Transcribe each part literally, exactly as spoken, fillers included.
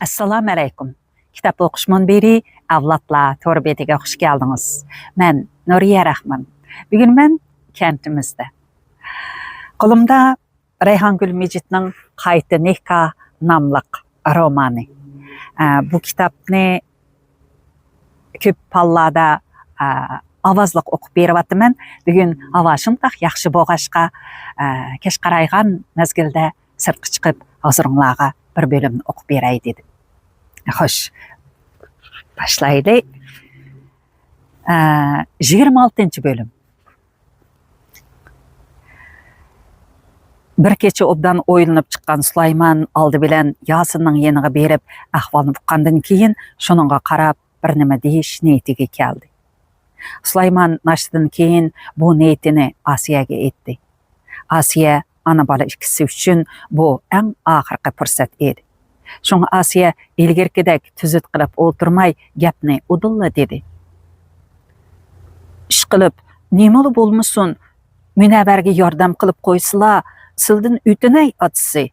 ئەسسالامۇ ئەلەيكۇم. كىتاب ئوقۇش مۇنبىرى ئەۋلادلار تور بېتىگە خۇش كەلدىڭىز. مەن نۇرىيە رەھمان. بۈگۈن مەن كەنتىمىزدە. قولۇمدا رەيھانگۈل مىجىتنىڭ قايتا نىكاھ ناملىق رومانى. ئە، بۇ كىتابنى كۆپ ھاللاردا، ئە، ئاۋازلىق ئوقۇپ بېرىۋاتىمەن. بۈگۈن ھاۋا شۇنداق ياخشى بولغاچقا، ئە، كەچ قارايغان مەزگىلدە سىرتقا چىقىپ، ھازىرىڭلارغا بىر بۆلۈمنى ئوقۇپ بېرەي دېدىم. خوش، باشلايلى. ئە، يىگىرمە ئالتىنچى بۆلۈم. بىر كېچە ئوبدان ئويلىنىپ چىققان سۇلايمان ئالدى بىلەن ياسىننىڭ يېنىغا بېرىپ، ئەھۋالنى ئۇققاندىن كېيىن، شۇنىڭغا قاراپ بىر نېمە دېيىش نىيىتىگە كەلدى. سۇلايمان ناشتىدىن كېيىن بۇ نىيىتىنى ئاسىيەگە ئېيتتى. ئاسىيە ئانا-بالا ئىككىسى ئۈچۈن بۇ ئەڭ ئاخىرقى پۇرسەت ئىدى. شۇڭا ئاسىيە ئىلگىرىكىدەك تۈزۈت قىلىپ ئولتۇرماي، گەپنى ئۇدۇللا دېدى. ئىشقىلىپ، نېمىلا بولمىسۇن، مۇنەۋۋەرگە ياردەم قىلىپ قويسىلا، سىلىدىن ئۆتۈنەي، ئاتىسى.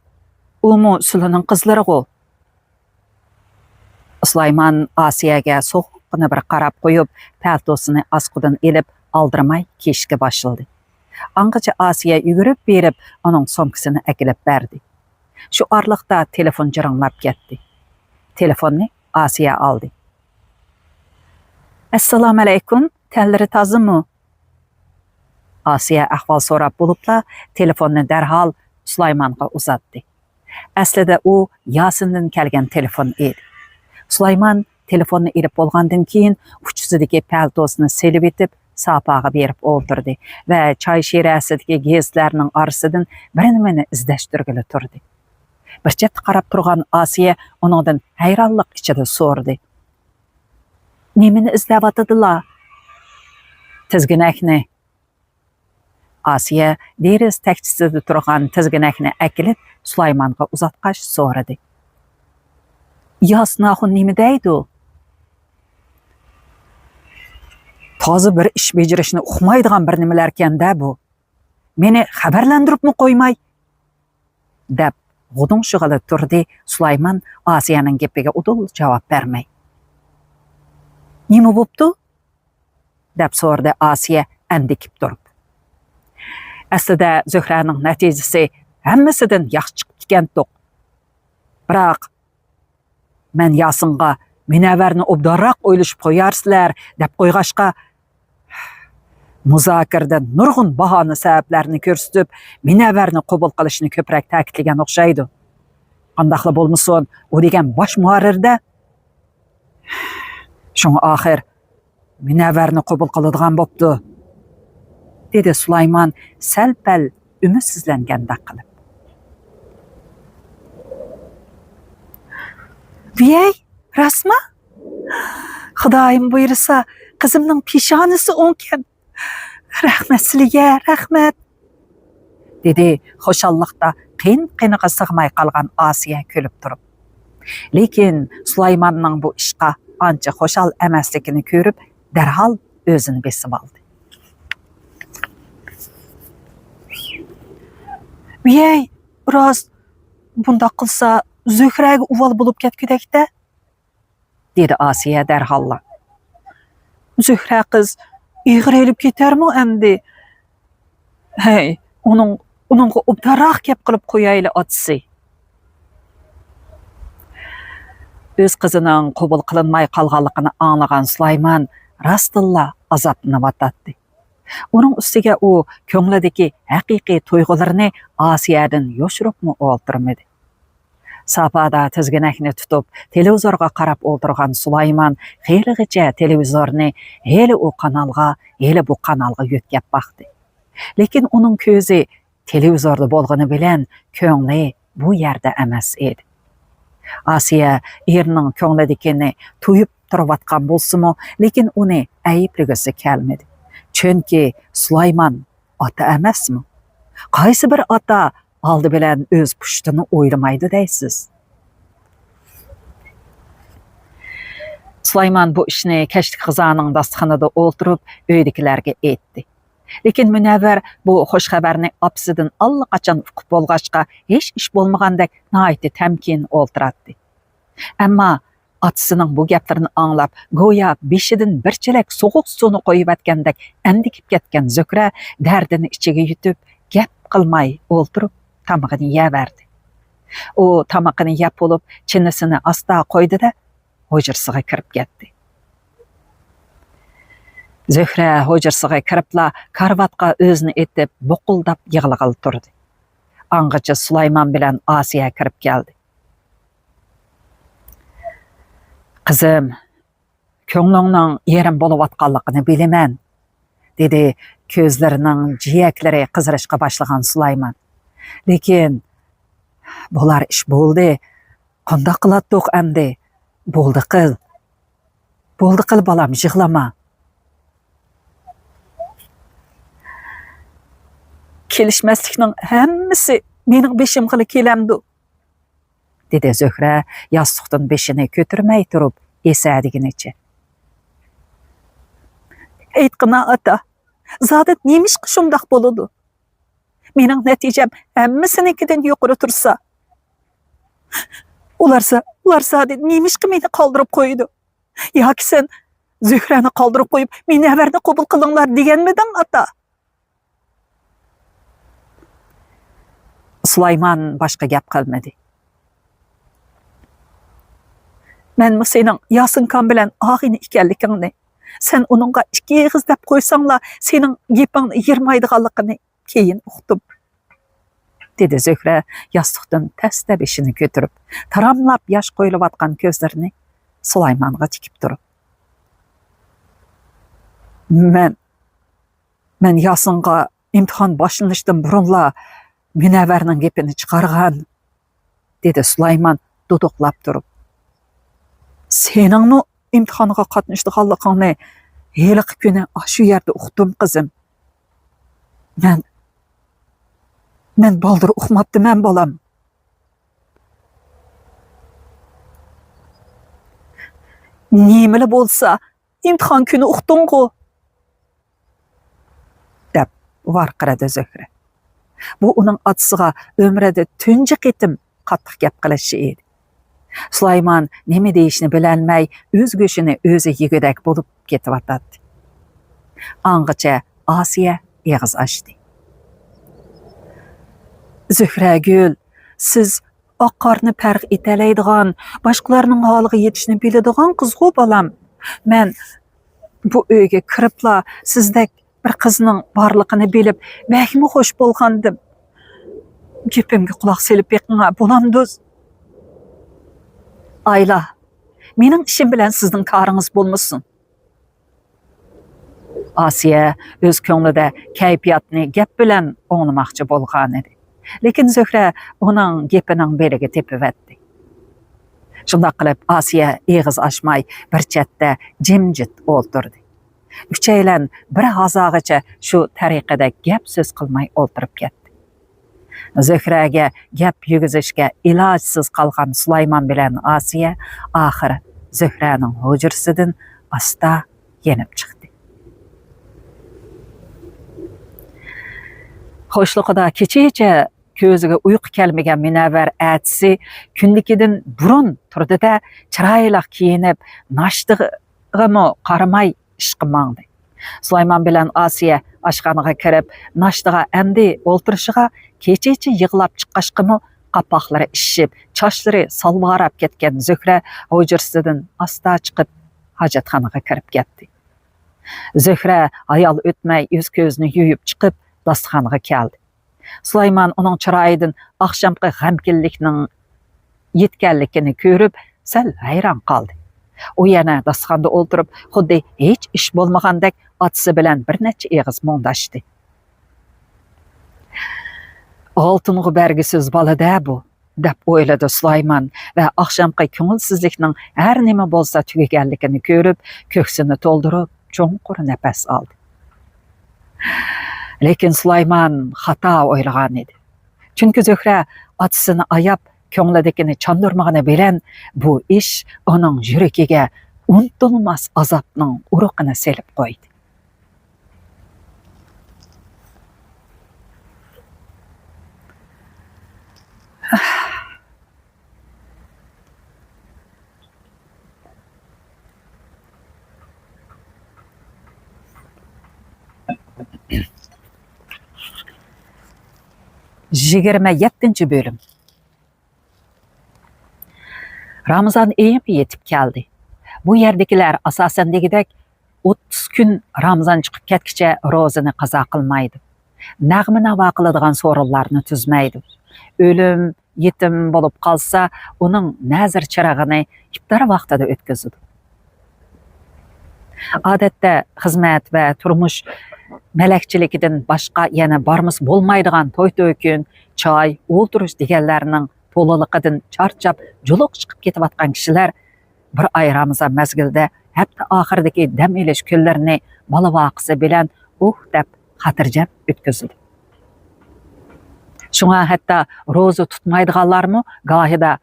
ئۇمۇ سىلىنىڭ قىزلىرىغۇ. سۇلايمان ئاسىيەگە سوغۇققىنا بىر قاراپ قويۇپ، پەلتوسىنى ئاسقىدىن ئېلىپ، ئالدىرىماي كىيىشكە باشلىدى. ئاڭغىچە ئاسىيە يۈگۈرۈپ بېرىپ، ئۇنىڭ سومكىسىنى ئەكېلىپ بەردى. شۇ ئارىلىقتا تېلېفون جىرىڭلاپ كەتتى. تېلېفوننى ئاسىيە ئالدى. ئەسسالامۇئەلەيكۇم، تەنلىرى تازىمۇ؟ ئاسىيە ئەھۋال سوراپ بولۇپلا، تېلېفوننى دەرھال سۇلايمانغا ئۇزاتتى. ئەسلىدە ئۇ ياسىندىن كەلگەن تېلېفون ئىدى. سۇلايمان تېلېفوننى ئېلىپ بولغاندىن كېيىن، ئۇچىسىدىكى پەلتوسىنى سېلىۋېتىپ، ساپاغا بېرىپ ئولتۇردى ۋە چاي شىرەسىدىكى گېزىتلەرنىڭ ئارىسىدىن بىر نېمىنى ئىزدەشتۈرگىلى تۇردى. بىر چەتتە قاراپ تۇرغان ئاسىيە ئۇنىڭدىن ھەيرانلىق ئىچىدە سورىدى: «نېمىنى ئىزدەۋاتىدىلا؟» «تىزگىنەكنى.» ئاسىيە دېرىزە تەكچىسىدە تۇرغان تىزگىنەكنى ئەكېلىپ، سۇلايمانغا ئۇزاتقاچ سورىدى: «ياسىن ئاخۇن نېمە دەيدۇ؟» «تازا بىر ئىش بېجىرىشنى ئۇقمايدىغان بىر نېمىلەركەن-دە بۇ. مېنى خەۋەرلەندۈرۈپمۇ قويماي.» دەپ غۇدۇڭشىغىلى تۇردى سۇلايمان ئاسىيەنىڭ گېپىگە ئۇدۇل جاۋاب بەرمەي. «نېمە بوپتۇ؟» دەپ سورىدى ئاسىيە ئەندىكىپ تۇرۇپ. ئەسلىدە زۆھرەنىڭ نەتىجىسى ھەممىسىدىن ياخشى چىقىپتىكەنتۇق. بىراق، مەن ياسىنغا، «مۇنەۋۋەرنى ئوبدانراق ئويلىشىپ قويارسىلەر» دەپ قويغاچقا، مۇزاكىرىدە نۇرغۇن باھانە سەۋەبلەرنى كۆرسىتىپ، مۇنەۋۋەرنى قوبۇل قىلىشنى كۆپرەك تەكىتلىگەن ئوخشايدۇ. قانداقلا بولمىسۇن، ئۇ دېگەن باش مۇھەررىر-دە. شۇڭا ئاخىر مۇنەۋۋەرنى قوبۇل قىلىدىغان بوپتۇ، دېدى سۇلايمان سەل-پەل ئۈمىدسىزلەنگەندەك قىلىپ. ۋىيەي، راستمۇ؟ خۇدايىم بۇيرۇسا، قىزىمنىڭ پېشانىسى ئوڭكەن. رەھمەت سىلىگە، رەھمەت، دېدى خۇشاللىقتا قىن-قىنىغا سىغماي قالغان ئاسىيە كۈلۈپ تۇرۇپ. لېكىن سۇلايماننىڭ بۇ ئىشقا ئانچە خۇشال ئەمەسلىكىنى كۆرۈپ، دەرھال ئۆزىنى بېسىۋالدى. ۋىيەي، راست، بۇنداق قىلسا زۆھرەگە ئۇۋال بولۇپ كەتكۈدەك-دە، دېدى ئاسىيە دەرھاللا. زۆھرە قىز ئېغىر ئېلىپ كېتەرمۇ ئەمدى؟ ھەي، ئۇنىڭ، ئۇنىڭغا ئوبدانراق گەپ قىلىپ قويايلى ئاتىسى. ئۆز قىزىنىڭ قوبۇل قىلىنماي قالغانلىقىنى ئاڭلىغان سۇلايمان راستتىنلا ئازابلىنىۋاتاتتى. ئۇنىڭ ئۈستىگە ئۇ كۆڭلىدىكى ھەقىقىي تۇيغۇلىرىنى ئاسىيەدىن يوشۇرۇپمۇ ئولتۇرمىدى. ساپادا تىزگىنەكنى تۇتۇپ، تېلېۋىزورغا قاراپ ئولتۇرغان سۇلايمان خېلىغىچە تېلېۋىزورنى ھېلى ئۇ قانالغا، ھېلى بۇ قانالغا يۆتكەپ باقتى. لېكىن ئۇنىڭ كۆزى تېلېۋىزوردا بولغىنى بىلەن، كۆڭلى بۇ يەردە ئەمەس ئىدى. ئاسىيە ئېرىنىڭ كۆڭلىدىكىنى تۇيۇپ تۇرۇۋاتقان بولسىمۇ، لېكىن ئۇنى ئەيىبلىگۈسى كەلمىدى. چۈنكى سۇلايمان ئاتا ئەمەسمۇ؟ قايسى بىر ئاتا ئالدى بىلەن ئۆز پۇشتىنى ئويلىمايدۇ دەيسىز؟ سۇلايمان بۇ ئىشنى كەچلىك غىزانىڭ داستىخىنىدا ئولتۇرۇپ، ئۆيدىكىلەرگە ئېيتتى. لېكىن مۇنەۋۋەر بۇ خۇش خەۋەرنى ئاپىسىدىن ئاللىقاچان ئۇقۇپ بولغاچقا، ھېچ ئىش بولمىغاندەك ناھايىتى تەمكىن ئولتۇراتتى. ئەمما ئاتىسىنىڭ بۇ گەپلىرىنى ئاڭلاپ، گويا بېشىدىن بىر چېلەك سوغۇق سۇنى قويۇۋەتكەندەك ئەندىكىپ كەتكەن زۆھرە دەردىنى ئىچىگە يۇتۇپ، گەپ قىلماي ئولتۇرۇپ، تامىقىنى يەۋەردى. ئۇ تامىقىنى يەپ بولۇپ، چىنىسىنى ئاستا قويدى-دە، ھۇجرىسىغا كىرىپ كەتتى. زۆھرە ھۇجرىسىغا كىرىپلا، كارىۋاتقا ئۆزىنى ئېتىپ، بۇقۇلداپ يىغلىغىلى تۇردى. ئاڭغىچە سۇلايمان بىلەن ئاسىيە كىرىپ كەلدى. «قىزىم، كۆڭلۈڭنىڭ يېرىم بولۇۋاتقانلىقىنى بىلىمەن»، دېدى كۆزلىرىنىڭ جىيەكلىرى قىزىرىشقا باشلىغان سۇلايمان. «لېكىن بولار ئىش بولدى. قانداق قىلاتتۇق ئەمدى؟ بولدى قىل. بولدى قىل، بالام، يىغلىما.» «كېلىشمەسلىكنىڭ ھەممىسى مېنىڭ بېشىمغىلا كېلەمدۇ؟» دېدى زۆھرە ياستۇقتىن بېشىنى كۆتۈرمەي تۇرۇپ، ئېسەدىگىنىچە. «ئېيتقىنا، ئاتا، زادى نېمىشقا شۇنداق بولىدۇ؟ مېنىڭ نەتىجەم ھەممىسىنىڭكىدىن يۇقىرى تۇرسا، ئۇلار زا-، ئۇلار زادى نېمىشقا مېنى قالدۇرۇپ قويىدۇ؟ ياكى سەن زۆھرەنى قالدۇرۇپ قويۇپ، مۇنەۋۋەرنى قوبۇل قىلىڭلار دېگەنمىدىڭ، ئاتا؟» سۇلايمان باشقا گەپ قىلمىدى. «مەنمۇ سېنىڭ ياسىنكام بىلەن ئاغىنە ئىكەنلىكىڭنى، سەن ئۇنىڭغا ئىككى ئېغىز دەپ قويساڭلا سېنىڭ گېپىڭنى يىرمايدىغانلىقىنى كېيىن ئۇقتۇم»، دېدى زۆھرە ياستۇقتىن تەستە بېشىنى كۆتۈرۈپ، تاراملاپ ياش قۇيۇلۇۋاتقان كۆزلىرىنى سۇلايمانغا تىكىپ تۇرۇپ. «مەن، مەن ياسىنغا ئىمتىھان باشلىنىشتىن بۇرۇنلا مۇنەۋۋەرنىڭ گېپىنى چىقارغان»، دېدى سۇلايمان دۇدۇقلاپ تۇرۇپ. «سېنىڭمۇ ئىمتىھانغا قاتنىشىدىغانلىقىڭنى ھېلىقى كۈنى ئاشۇ يەردە ئۇقتۇم، قىزىم. مەن، مەن بالدۇر ئۇقماپتىمەن، بالام.» «نېمىلا بولسا، ئىمتىھان كۈنى ئۇقتۇڭغۇ؟» دەپ ۋارقىرىدى زۆھرە. بۇ ئۇنىڭ ئاتىسىغا ئۆمرىدە تۇنجى قېتىم قاتتىق گەپ قىلىشى ئىدى. سۇلايمان نېمە دېيىشنى بىلەلمەي، ئۆز گۆشىنى ئۆزى يېگۈدەك بولۇپ كېتىۋاتاتتى. ئاڭغىچە ئاسىيە ئېغىز ئاچتى. «زۆھرەگۈل، سىز ئاق قارنى پەرق ئېتەلەيدىغان، باشقىلارنىڭ ھالىغا يېتىشنى بىلىدىغان قىزغۇ، بالام. مەن بۇ ئۆيگە كىرىپلا سىزدەك بىر قىزنىڭ بارلىقىنى بىلىپ، بەكمۇ خوش بولغانىدىم. گېپىمگە قۇلاق سېلىپ بېقىڭا، بولامدۇ؟» «ئايلا، مېنىڭ ئىشىم بىلەن سىزنىڭ كارىڭىز بولمىسۇن.» ئاسىيە ئۆز كۆڭلىدە كەيپىياتنى گەپ بىلەن ئوڭلىماقچى بولغانىدى. لېكىن زۆھرە ئۇنىڭ گېپىنىڭ بېلىگە تېپىۋەتتى. شۇنداق قىلىپ، ئاسىيە ئېغىز ئاچماي بىر چەتتە جىمجىت ئولتۇردى. ئۈچەيلەن بىر ھازاغىچە شۇ تەرىقىدە گەپ سۆز قىلماي ئولتۇرۇپ كەتتى. زۆھرەگە گەپ يېگۈزۈشكە ئىلاجسىز قالغان سۇلايمان بىلەن ئاسىيە ئاخىر زۆھرەنىڭ ھۇجرىسىدىن ئاستا يېنىپ چىقتى. قوشلىقىدا كېچىچە كۆزىگە ئۇيقۇ كەلمىگەن مۇنەۋۋەر ئەتىسى كۈندىكىدىن بۇرۇن تۇردى-دە، چىرايلىق كىيىنىپ، ناشتىغىمۇ قارىماي ئىشقا ماڭدى. سۇلايمان بىلەن ئاسىيە ئاشخانىغا كىرىپ، ناشتىغا ئەمدى ئولتۇرۇشىغا، كېچىچە يىغلاپ چىققاچقىمۇ قاپاقلىرى ئىششىپ، چاچلىرى سالۋاراپ كەتكەن زۆھرە ھۇجرىسىدىن ئاستا چىقىپ، ھاجەتخانىغا كىرىپ كەتتى. زۆھرە ھايال ئۆتمەي يۈز-كۆزىنى يۇيۇپ چىقىپ، داستىخانغا كەلدى. سۇلايمان ئۇنىڭ چىرايىدىن ئاخشامقى غەمكىنلىكنىڭ يەتكەنلىكىنى كۆرۈپ، سەل ھەيران قالدى. ئۇ يەنە داستىخاندا ئولتۇرۇپ، خۇددى ھېچ ئىش بولمىغاندەك ئاتىسى بىلەن بىر نەچچە ئېغىز مۇڭداشتى. «ئالتۇنغا بەرگۈسىز بالا-دە بۇ»، دەپ ئويلىدى سۇلايمان ۋە ئاخشامقى كۆڭۈلسىزلىكنىڭ ھەر نېمە بولسا تۈگىگەنلىكىنى كۆرۈپ، كۆكسىنى تولدۇرۇپ، چوڭقۇر نەپەس ئالدى. لېكىن سۇلايمان خاتا ئويلىغان ئىدى. چۈنكى زۆھرە ئاتىسىنى ئاياپ، كۆڭلىدىكىنى چاندۇرمىغىنى بىلەن، بۇ ئىش ئۇنىڭ يۈرىكىگە ئۇنتۇلماس ئازابنىڭ ئۇرۇقىنى سېلىپ قويدى. يىگىرمە يەتتىنچى بۆلۈم. رامىزان ئېيىمۇ يېتىپ كەلدى. بۇ يەردىكىلەر ئاساسەن دېگۈدەك ئوتتۇز كۈن رامىزان چىقىپ كەتكىچە روزىنى قازا قىلمايدۇ. نەغمە ناۋا قىلىدىغان سورۇنلارنى تۈزمەيدۇ. ئۆلۈم، يېتىم بولۇپ قالسا، ئۇنىڭ نەزىر چىرىغىنى ئىپتار ۋاقتىدا ئۆتكۈزىدۇ. ئادەتتە خىزمەت ۋە تۇرمۇش مەلەكچىلىكىدىن باشقا يەنە بارمىسا بولمايدىغان توي تۆكۈن، چاي، ئولتۇرۇش دېگەنلەرنىڭ تولىلىقىدىن چارچاپ، جۇلۇق چىقىپ كېتىۋاتقان كىشىلەر بىر ئاي رامىزان مەزگىلىدە ھەپتە ئاخىرىدىكى دەم ئېلىش كۈنلىرىنى بالا ۋاقىسى بىلەن ئۇھ دەپ خاتىرجەم ئۆتكۈزىدۇ. شۇڭا ھەتتا روزا تۇتمايدىغانلارمۇ گاھىدا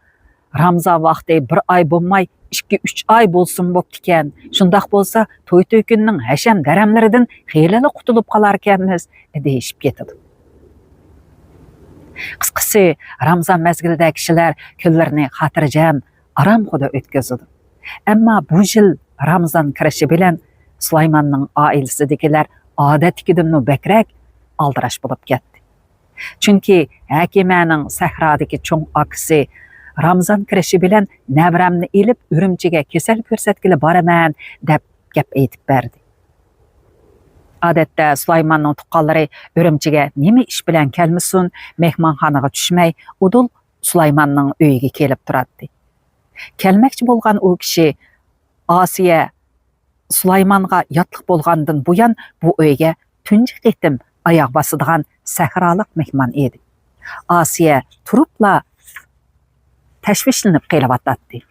رامىزان ۋاقتى بىر ئاي بولماي، ئىككى، ئۈچ ئاي بولسىمۇ بوپتىكەن. شۇنداق بولسا، توي تۆكۈننىڭ ھەشەم دەرەملىرىدىن خېلىلا قۇتۇلۇپ قالاركەنمىز، دېيىشىپ كېتىدۇ. قىسقىسى، رامىزان مەزگىلىدە كىشىلەر كۈنلىرىنى خاتىرجەم، ئارامخۇدا ئۆتكۈزىدۇ. ئەمما بۇ يىل رامىزان كىرىشى بىلەن سۇلايماننىڭ ئائىلىسىدىكىلەر ئادەتتىكىدىنمۇ بەكرەك ئالدىراش بولۇپ كەتتى. چۈنكى ھەكىمەنىڭ سەھرادىكى چوڭ ئاكىسى رامىزان كىرىشى بىلەن نەۋرەمنى ئېلىپ ئۈرۈمچىگە كېسەل كۆرسەتكىلى بارىمەن دەپ گەپ ئېيتىپ بەردى. ئادەتتە سۇلايماننىڭ تۇغقانلىرى ئۈرۈمچىگە نېمە ئىش بىلەن كەلمىسۇن، مېھمانخانىغا چۈشمەي، ئۇدۇل سۇلايماننىڭ ئۆيىگە كېلىپ تۇراتتى. كەلمەكچى بولغان ئۇ كىشى ئاسىيە سۇلايمانغا ياتلىق بولغاندىن بۇيان بۇ ئۆيگە تۇنجى قېتىم ئاياغ باسىدىغان سەھرالىق مېھمان ئىدى. ئاسىيە تۇرۇپلا تەشۋىشلىنىپ قېلىۋاتاتتى.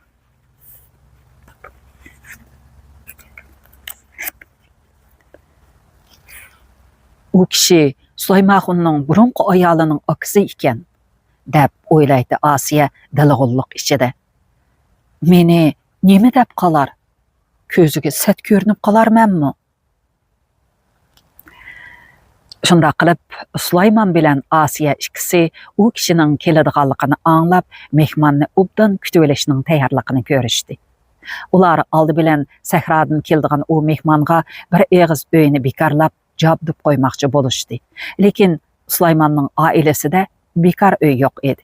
ئۇ كىشى سۇلايمانخۇننىڭ بۇرۇنقى ئايالىنىڭ ئاكىسى ئىكەن، دەپ ئويلايتتى ئاسىيە دىلغۇنلۇق ئىچىدە. مېنى نېمە دەپ قالار؟ كۆزىگە سەت كۆرۈنۈپ قالارمەنمۇ؟ شۇنداق قىلىپ، سۇلايمان بىلەن ئاسىيە ئىككىسى ئۇ كىشىنىڭ كېلىدىغانلىقىنى ئاڭلاپ، مېھماننى ئوبدان كۈتۈۋېلىشنىڭ تەييارلىقىنى كۆرۈشتى. ئۇلار ئالدى بىلەن سەھرادىن كېلىدىغان ئۇ مېھمانغا بىر ئېغىز ئۆينى بىكارلاپ، جابدۇپ قويماقچى بولۇشتى. لېكىن سۇلايماننىڭ ئائىلىسىدە بىكار ئۆي يوق ئىدى.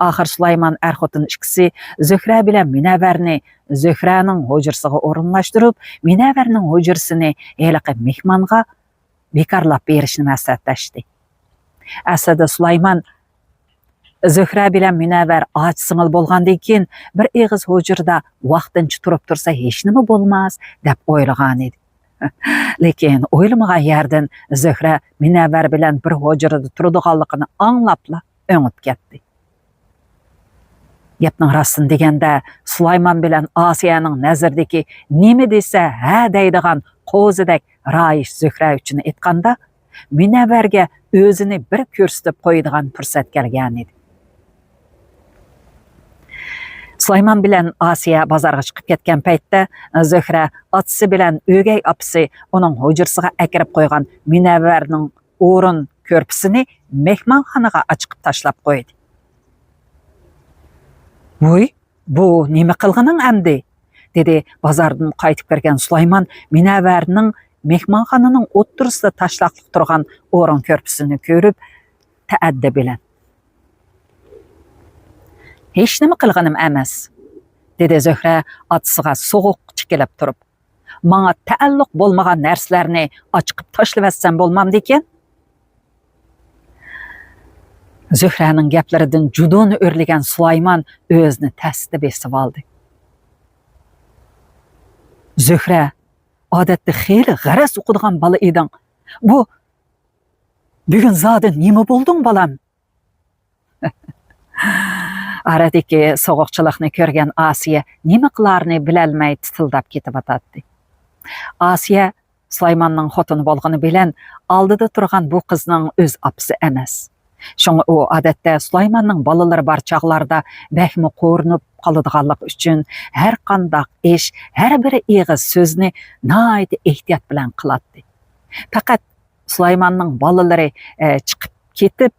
ئاخىر سۇلايمان ئەر-خوتۇن ئىككىسى زۆھرە بىلەن مۇنەۋۋەرنى زۆھرەنىڭ ھۇجرىسىغا ئورۇنلاشتۇرۇپ، مۇنەۋۋەرنىڭ ھۇجرىسىنى ھېلىقى مېھمانغا بىكارلاپ بېرىشنى مەسلىھەتلەشتى. ئەسلىدە سۇلايمان زۆھرە بىلەن مۇنەۋۋەر ئاچا-سىڭىل بولغاندىن كېيىن، بىر ئېغىز ھۇجرىدا ۋاقتىنچە تۇرۇپ تۇرسا ھېچنېمە بولماس، دەپ ئويلىغانىدى. لېكىن ئويلىمىغان يەردىن زۆھرە مۇنەۋۋەر بىلەن بىر ھۇجرىدا تۇرىدىغانلىقىنى ئاڭلاپلا ئۆڭۈپ كەتتى. گەپنىڭ راستىنى دېگەندە، سۇلايمان بىلەن ئاسىيەنىڭ نەزىرىدىكى نېمە دېسە ھە دەيدىغان قوزىدەك رايىش زۆھرە ئۈچۈن ئېيتقاندا، مۇنەۋۋەرگە ئۆزىنى بىر كۆرسىتىپ قويىدىغان پۇرسەت كەلگەنىدى. سۇلايمان بىلەن ئاسىيە بازارغا چىقىپ كەتكەن پەيتتە، زۆھرە ئاتىسى بىلەن ئۆگەي ئاپىسى ئۇنىڭ ھۇجرىسىغا ئەكىرىپ قويغان مۇنەۋۋەرنىڭ ئورۇن كۆرپىسىنى مېھمانخانىغا ئاچىقىپ تاشلاپ قويدى. ۋۇي، بۇ نېمە قىلغىنىڭ ئەمدى؟ دېدى بازاردىن قايتىپ كىرگەن سۇلايمان مۇنەۋۋەرنىڭ مېھمانخانىنىڭ ئوتتۇرىسىدا تاشلاقلىق تۇرغان ئورۇن كۆرپىسىنى كۆرۈپ، تەئەددى بىلەن. ھېچنېمە قىلغىنىم ئەمەس، دېدى زۆھرە ئاتىسىغا سوغۇق تىكىلىپ تۇرۇپ. ماڭا تەئەللۇق بولمىغان نەرسىلەرنى ئاچىقىپ تاشلىۋەتسەم بولمامدىكىن؟ زۆھرەنىڭ گەپلىرىدىن جۇدۇنى ئۆرلىگەن سۇلايمان ئۆزىنى تەستە بېسىۋالدى. زۆھرە، ئادەتتە خېلى غەرەز ئوقۇيدىغان بالا ئىدىڭ. بۇ، بۈگۈن زادى نېمە بولدۇڭ، بالام؟ ئارىدىكى سوغۇقچىلىقنى كۆرگەن ئاسىيە نېمە قىلارىنى بىلەلمەي تىتىلداپ كېتىۋاتاتتى. ئاسىيە سۇلايماننىڭ خوتۇنى بولغىنى بىلەن ئالدىدا تۇرغان بۇ قىزنىڭ ئۆز ئاپىسى ئەمەس. شۇڭا ئۇ ئادەتتە سۇلايماننىڭ بالىلىرى بار چاغلاردا بەكمۇ قورۇنۇپ قالىدىغانلىقى ئۈچۈن ھەر قانداق ئىش، ھەر بىر ئېغىز سۆزنى ناھايىتى ئېھتىيات بىلەن قىلاتتى. پەقەت سۇلايماننىڭ بالىلىرى، ئە، چىقىپ كېتىپ،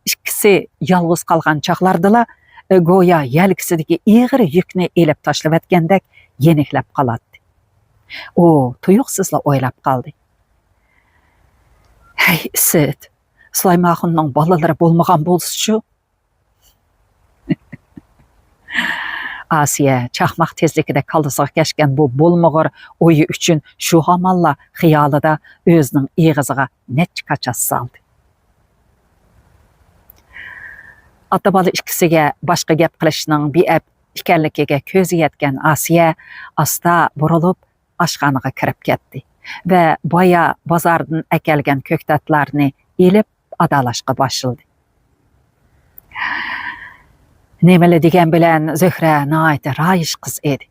ئىككىسى يالغۇز قالغان چاغلاردىلا، ئە، گويا يەلكىسىدىكى ئېغىر يۈكنى ئېلىپ تاشلىۋەتكەندەك يېنىكلەپ قالاتتى. ئۇ تۇيۇقسىزلا ئويلاپ قالدى. ھەي، ئىسىت، سۇلايمانخۇننىڭ بالىلىرى بولمىغان بولسىچۇ؟ ئاسىيە چاقماق تېزلىكىدە كاللىسىغا كەچكەن بۇ بولمىغۇر ئويى ئۈچۈن شۇ ھامانلا خىيالىدا ئۆزىنىڭ ئېغىزىغا نەچچە كاچات سالدى. ئاتا-بالا ئىككىسىگە باشقا گەپ قىلىشنىڭ بىئەپ ئىكەنلىكىگە كۆزى يەتكەن ئاسىيە ئاستا بۇرۇلۇپ ئاشخانىغا كىرىپ كەتتى ۋە بايا بازاردىن ئەكەلگەن كۆكتاتلارنى ئېلىپ ئادالاشقا باشلىدى. نېمىلا دېگەن بىلەن زۆھرە ناھايىتى رايىش قىز ئىدى.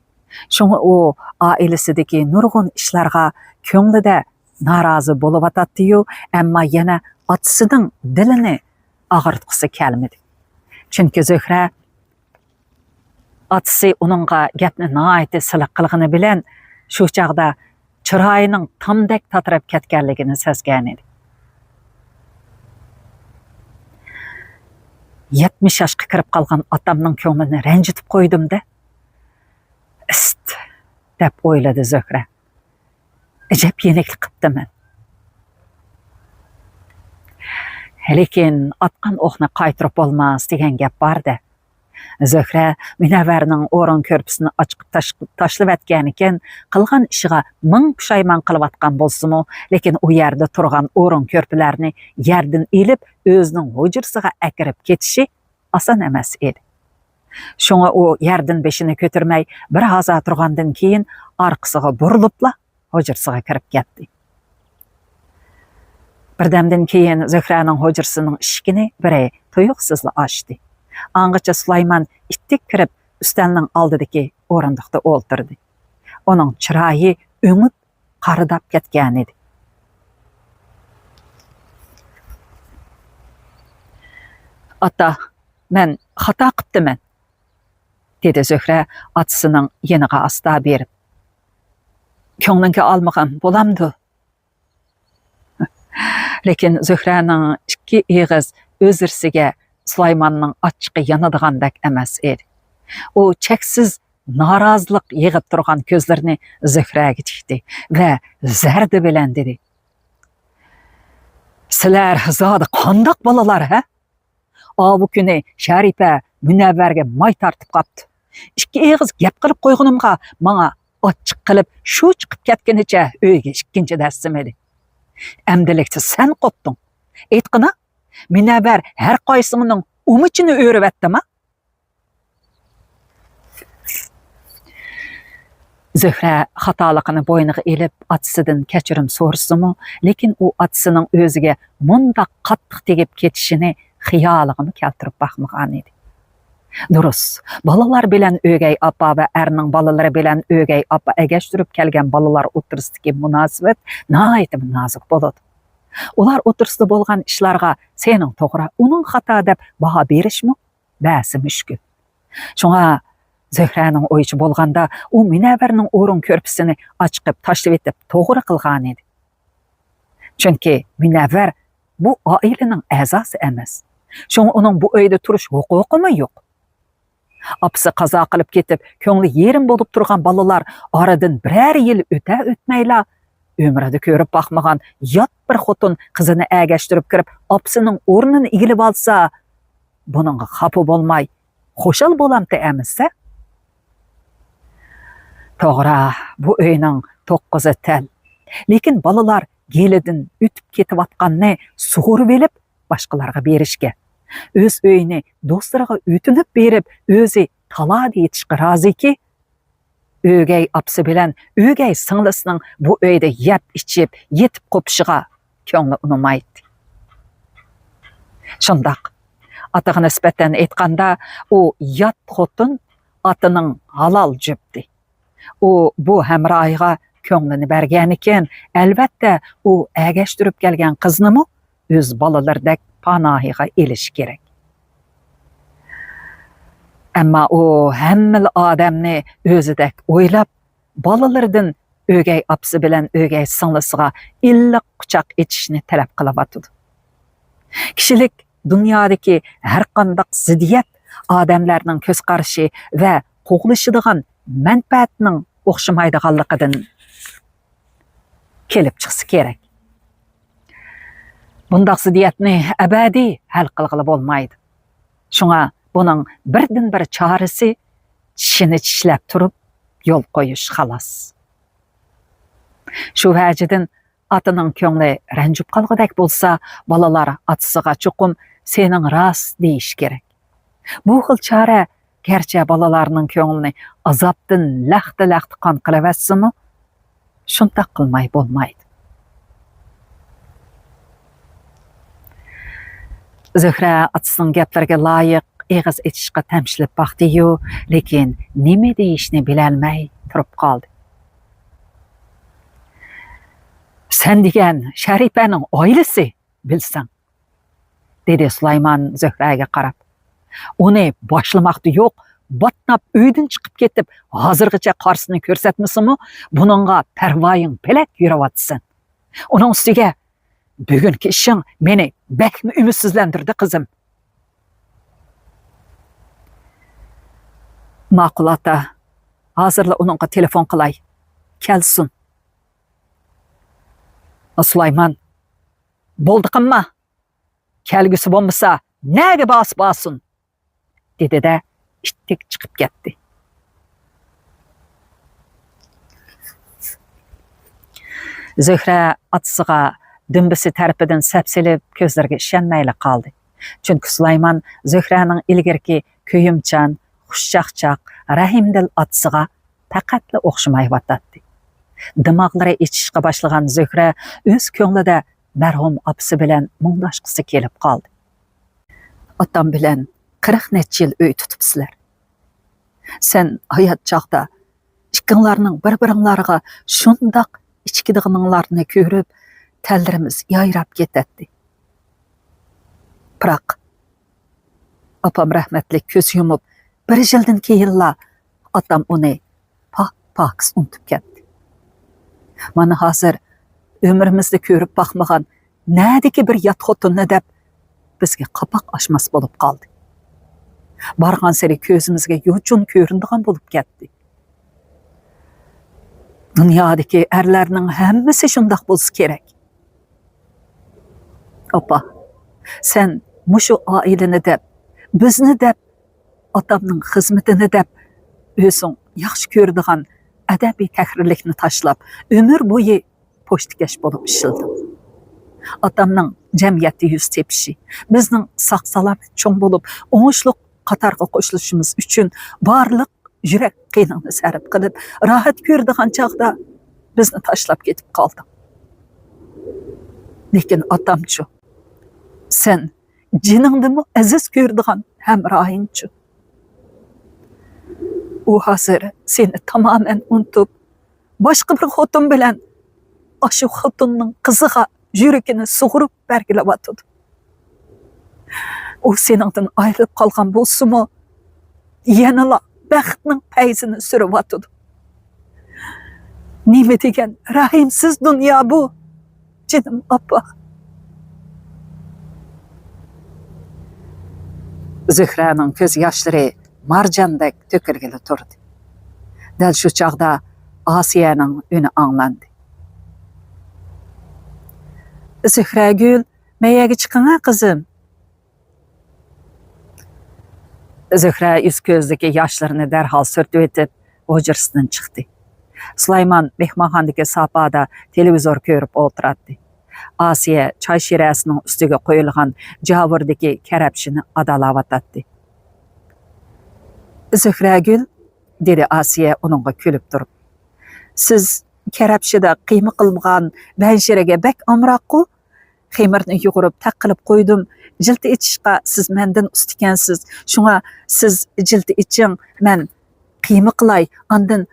شۇڭا ئۇ ئائىلىسىدىكى نۇرغۇن ئىشلارغا كۆڭلىدە نارازى بولۇۋاتاتتى-يۇ، ئەمما يەنە ئاتىسىنىڭ دىلىنى ئاغرىتقۇسى كەلمىدى. چۈنكى زۆھرە ئاتىسى ئۇنىڭغا گەپنى ناھايىتى سىلىق قىلغىنى بىلەن شۇ چاغدا چىرايىنىڭ تامدەك تاتىراپ كەتكەنلىكىنى سەزگەنىدى. يەتمىش ياشقا كىرىپ قالغان ئاتامنىڭ كۆڭلىنى رەنجىتىپ قويدۇم-دە، ئىست، دەپ ئويلىدى زۆھرە. ئەجەب يېنىكلىك قىپتىمەن. لېكىن ئاتقان ئوقنى قايتۇرۇپ بولماس دېگەن گەپ بار-دە. زۆھرە مۇنەۋۋەرنىڭ ئورۇن كۆرپىسىنى ئاچىقىپ تاش-، تاشلىۋەتكەنىكەن، قىلغان ئىشىغا مىڭ پۇشايمان قىلىۋاتقان بولسىمۇ، لېكىن ئۇ يەردە تۇرغان ئورۇن كۆرپىلەرنى يەردىن ئېلىپ، ئۆزىنىڭ ھۇجرىسىغا ئەكىرىپ كېتىشى ئاسان ئەمەس ئىدى. شۇڭا ئۇ يەردىن بېشىنى كۆتۈرمەي، بىر ھازا تۇرغاندىن كېيىن ئارقىسىغا بۇرۇلۇپلا ھۇجرىسىغا كىرىپ كەتتى. بىردەمدىن كېيىن زۆھرەنىڭ ھۇجرىسىنىڭ ئىشىكىنى بىرى تۇيۇقسىزلا ئاچتى. ئاڭغىچە سۇلايمان ئىتتىك كىرىپ، ئۈستەلنىڭ ئالدىدىكى ئورۇندۇقتا ئولتۇردى. ئۇنىڭ چىرايى ئۆڭۈپ، قارىداپ كەتكەنىدى. «ئاتا، مەن خاتا قىپتىمەن»، دېدى زۆھرە ئاتىسىنىڭ يېنىغا ئاستا بېرىپ. «كۆڭلۈڭگە ئالمىغان بولامدۇ؟» لېكىن زۆھرەنىڭ ئىككى ئېغىز ئۆزرىسىگە سۇلايماننىڭ ئاچچىقى يانىدىغاندەك ئەمەس ئىدى. ئۇ چەكسىز نارازىلىق يېغىپ تۇرغان كۆزلىرىنى زۆھرەگە تىكتى ۋە زەردە بىلەن دېدى: «سىلەر زادى قانداق بالىلار، ھە؟ ئاۋۇ كۈنى شەرىپە مۇنەۋۋەرگە ماي تارتىپ قاپتۇ. ئىككى ئېغىز گەپ قىلىپ قويغىنىمغا ماڭا ئاچچىق قىلىپ شۇ چىقىپ كەتكىنىچە ئۆيگە ئىككىنچى دەسسىمىدى. ئەمدىلىكتە سەن قوپتۇڭ. ئېيتقىنا، مۇنەۋۋەر ھەر قايسىڭنىڭ ئۇمىچىنى ئۆرۈۋەتتىما؟» زۆھرە خاتالىقىنى بوينىغا ئېلىپ، ئاتىسىدىن كەچۈرۈم سورىسىمۇ، لېكىن ئۇ ئاتىسىنىڭ ئۆزىگە مۇنداق قاتتىق تېگىپ كېتىشىنى خىيالىغىمۇ كەلتۈرۈپ باقمىغانىدى. دۇرۇس، بالىلار بىلەن ئۆگەي ئاپا ۋە ئەرنىڭ بالىلىرى بىلەن ئۆگەي ئاپا ئەگەشتۈرۈپ كەلگەن بالىلار ئوتتۇرىسىدىكى مۇناسىۋەت ناھايىتى نازۇك بولىدۇ. ئۇلار ئوتتۇرىسىدا بولغان ئىشلارغا سېنىڭ توغرا، ئۇنىڭ خاتا دەپ باھا بېرىشمۇ بەسى مۈشكۈل. شۇڭا زۆھرەنىڭ ئويىچە بولغاندا، ئۇ مۇنەۋۋەرنىڭ ئورۇن كۆرپىسىنى ئاچىقىپ تاشلىۋېتىپ توغرا قىلغانىدى. چۈنكى مۇنەۋۋەر بۇ ئائىلىنىڭ ئەزاسى ئەمەس. شۇڭا ئۇنىڭ بۇ ئۆيدە تۇرۇش ھوقۇقىمۇ يوق. ئاپىسى قازا قىلىپ كېتىپ، كۆڭلى يېرىم بولۇپ تۇرغان بالىلار ئارىدىن بىرەر يىل ئۆتە-ئۆتمەيلا، ئۆمرىدە كۆرۈپ باقمىغان يات بىر خوتۇن قىزىنى ئەگەشتۈرۈپ كىرىپ، ئاپىسىنىڭ ئورنىنى ئىگىلىۋالسا، بۇنىڭغا خاپا بولماي، خۇشال بولامتى ئەمىسە؟ توغرا، بۇ ئۆينىڭ توققۇزى تەل. لېكىن بالىلار گېلىدىن ئۆتۈپ كېتىۋاتقاننى سۇغۇرۇۋېلىپ، باشقىلارغا بېرىشكە، ئۆز ئۆيىنى دوستلىرىغا ئۆتۈنۈپ بېرىپ، ئۆزى تالادا يېتىشقا رازىكى، ئۆگەي ئاپىسى بىلەن ئۆگەي سىڭلىسىنىڭ بۇ ئۆيدە يەپ ئىچىپ، يېتىپ قوپۇشىغا كۆڭلى ئۇنىمايتتى. شۇنداق، ئاتىغا نىسبەتەن ئېيتقاندا، ئۇ يات خوتۇن، ئاتىنىڭ ھالال جۈپتى. ئۇ بۇ ھەمراھىغا كۆڭلىنى بەرگەنىكەن، ئەلۋەتتە، ئۇ ئەگەشتۈرۈپ كەلگەن قىزنىمۇ ئۆز بالىلىرىدەك پاناھىغا ئېلىشى كېرەك. ئەمما ئۇ ھەممىلا ئادەمنى ئۆزىدەك ئويلاپ، بالىلىرىدىن ئۆگەي ئاپىسى بىلەن ئۆگەي سىڭلىسىغا ئىللىق قۇچاق ئېچىشنى تەلەپ قىلىۋاتىدۇ. كىشىلىك دۇنيادىكى ھەرقانداق زىددىيەت ئادەملەرنىڭ كۆز قارىشى ۋە قوغلىشىدىغان مەنپەئەتنىڭ ئوخشىمايدىغانلىقىدىن كېلىپ چىقسا كېرەك. بۇنداق زىددىيەتنى ئەبەدىي ھەل قىلغىلى بولمايدۇ. شۇڭا بۇنىڭ بىردىنبىر چارىسى چىشىنى چىشلەپ تۇرۇپ يول قويۇش، خالاس. شۇ ۋەجىدىن ئاتىنىڭ كۆڭلى رەنجىپ قالغۇدەك بولسا، بالىلار ئاتىسىغا چوقۇم سېنىڭ راست دېيىشى كېرەك. بۇ خىل چارە گەرچە بالىلارنىڭ كۆڭلىنى ئازابتىن لەختە-لەختە قان قىلىۋەتسىمۇ، شۇنداق قىلماي بولمايدۇ. زۆھرە ئاتىسىنىڭ گەپلىرىگە لايىق ئېغىز ئېچىشقا تەمشىلىپ باقتى-يۇ، لېكىن نېمە دېيىشنى بىلەلمەي تۇرۇپ قالدى. سەن دېگەن شەرىپەنىڭ ئائىلىسى، بىلسەڭ، دېدى سۇلايمان زۆھرەگە قاراپ. ئۇنى باشلىماقتا يوق، باتناپ ئۆيدىن چىقىپ كېتىپ، ھازىرغىچە قارىسىنى كۆرسەتمىسىمۇ، بۇنىڭغا پەرۋايىڭ پەلەك يۈرۈۋاتىسەن. ئۇنىڭ ئۈستىگە بۈگۈنكى ئىشىڭ مېنى بەكمۇ ئۈمىدسىزلەندۈردى، قىزىم. ماقۇل، ئاتا، ھازىرلا ئۇنىڭغا تېلېفون قىلاي. كەلسۇن. سۇلايمان، بولدى قىلما. كەلگۈسى بولمىسا، نەگە بارسا بارسۇن، دېدى-دە، ئىتتىك چىقىپ كەتتى. زۆھرە ئاتىسىغا دۈمبىسى تەرىپىدىن سەپسېلىپ، كۆزلىرىگە ئىشەنمەيلا قالدى. چۈنكى سۇلايمان زۆھرەنىڭ ئىلگىرىكى كۆيۈمچان، خۇشچاقچاق، رەھىمدىل ئاتىسىغا پەقەتلا ئوخشىمايۋاتاتتى. دىماغلىرى ئېچىشقا باشلىغان زۆھرە ئۆز كۆڭلىدە مەرھۇم ئاپىسى بىلەن مۇڭداشقۇسى كېلىپ قالدى. ئاتام بىلەن قىرىق نەچچە يىل ئۆي تۇتۇپسىلەر. سەن ھايات چاغدا ئىككىڭلارنىڭ بىر-بىرىڭلارغا شۇنداق ئىچكىدىغىنىڭلارنى كۆرۈپ، تەنلىرىمىز يايراپ كېتەتتى. بىراق، ئاپام رەھمەتلىك كۆز يۇمۇپ، بىر يىلدىن كېيىنلا ئاتام ئۇنى پاك-پاكىز ئۇنتۇپ كەتتى. مانا ھازىر ئۆمرىمىزدە كۆرۈپ باقمىغان نەدىكى بىر يات خوتۇننى دەپ، بىزگە قاپاق ئاچماس بولۇپ قالدى. بارغانسېرى كۆزىمىزگە يوچۇن كۆرۈنىدىغان بولۇپ كەتتى. دۇنيادىكى ئەرلەرنىڭ ھەممىسى شۇنداق بولسا كېرەك. ئاپا، سەن مۇشۇ ئائىلىنى دەپ، بىزنى دەپ، ئاتامنىڭ خىزمىتىنى دەپ، ئۆزۈڭ ياخشى كۆرىدىغان ئەدەبىي تەھرىرلىكنى تاشلاپ، ئۆمۈر بويى پوچتىكەش بولۇپ ئىشلىدىڭ. ئاتامنىڭ جەمئىيەتتە يۈز تېپىشى، بىزنىڭ ساق-سالامەت چوڭ بولۇپ، ئوڭۇشلۇق قاتارغا قوشۇلۇشىمىز ئۈچۈن بارلىق يۈرەك قېنىڭنى سەرپ قىلىپ، راھەت كۆرىدىغان چاغدا بىزنى تاشلاپ كېتىپ قالدىڭ. لېكىن ئاتامچۇ؟ سەن جېنىڭدىنمۇ ئەزىز كۆرىدىغان ھەمراھىڭچۇ؟ ئۇ ھازىر سېنى تامامەن ئۇنتۇپ، باشقا بىر خوتۇن بىلەن، ئاشۇ خوتۇننىڭ قىزىغا يۈرىكىنى سۇغۇرۇپ بەرگىلەۋاتىدۇ. ئۇ سېنىڭدىن ئايرىلىپ قالغان بولسىمۇ، يەنىلا بەختنىڭ پەيزىنى سۈرۈۋاتىدۇ. نېمە دېگەن رەھىمسىز دۇنيا بۇ، جېنىم ئاپا. زۆھرەنىڭ كۆز ياشلىرى مارجاندەك تۆكۈلگىلى تۇردى. دەل شۇ چاغدا ئاسىيەنىڭ ئۈنى ئاڭلاندى. زۆھرەگۈل، مەيەگە چىقىڭە، قىزىم. زۆھرە يۈز كۆزىدىكى ياشلىرىنى دەرھال سۈرتۈۋېتىپ، ھۇجرىسىدىن چىقتى. سۇلايمان مېھمانخانىدىكى ساپادا تېلېۋىزور كۆرۈپ ئولتۇراتتى. ئاسىيە چاي شىرەسىنىڭ ئۈستىگە قويۇلغان جاۋۇردىكى كەرەپشىنى ئادالاۋاتاتتى. زۆھرەگۈل، دېدى ئاسىيە ئۇنىڭغا كۈلۈپ تۇرۇپ. سىز كەرەپشىدە قىيما قىلمىغان بەنشىرىگە بەك ئامراققۇ؟ خېمىرنى يۇغۇرۇپ تەق قىلىپ قويدۇم. جىلتا ئېچىشقا سىز مەندىن ئۇستىكەنسىز. شۇڭا سىز جىلتا ئېچىڭ، مەن قىيما قىلاي، ئاندىن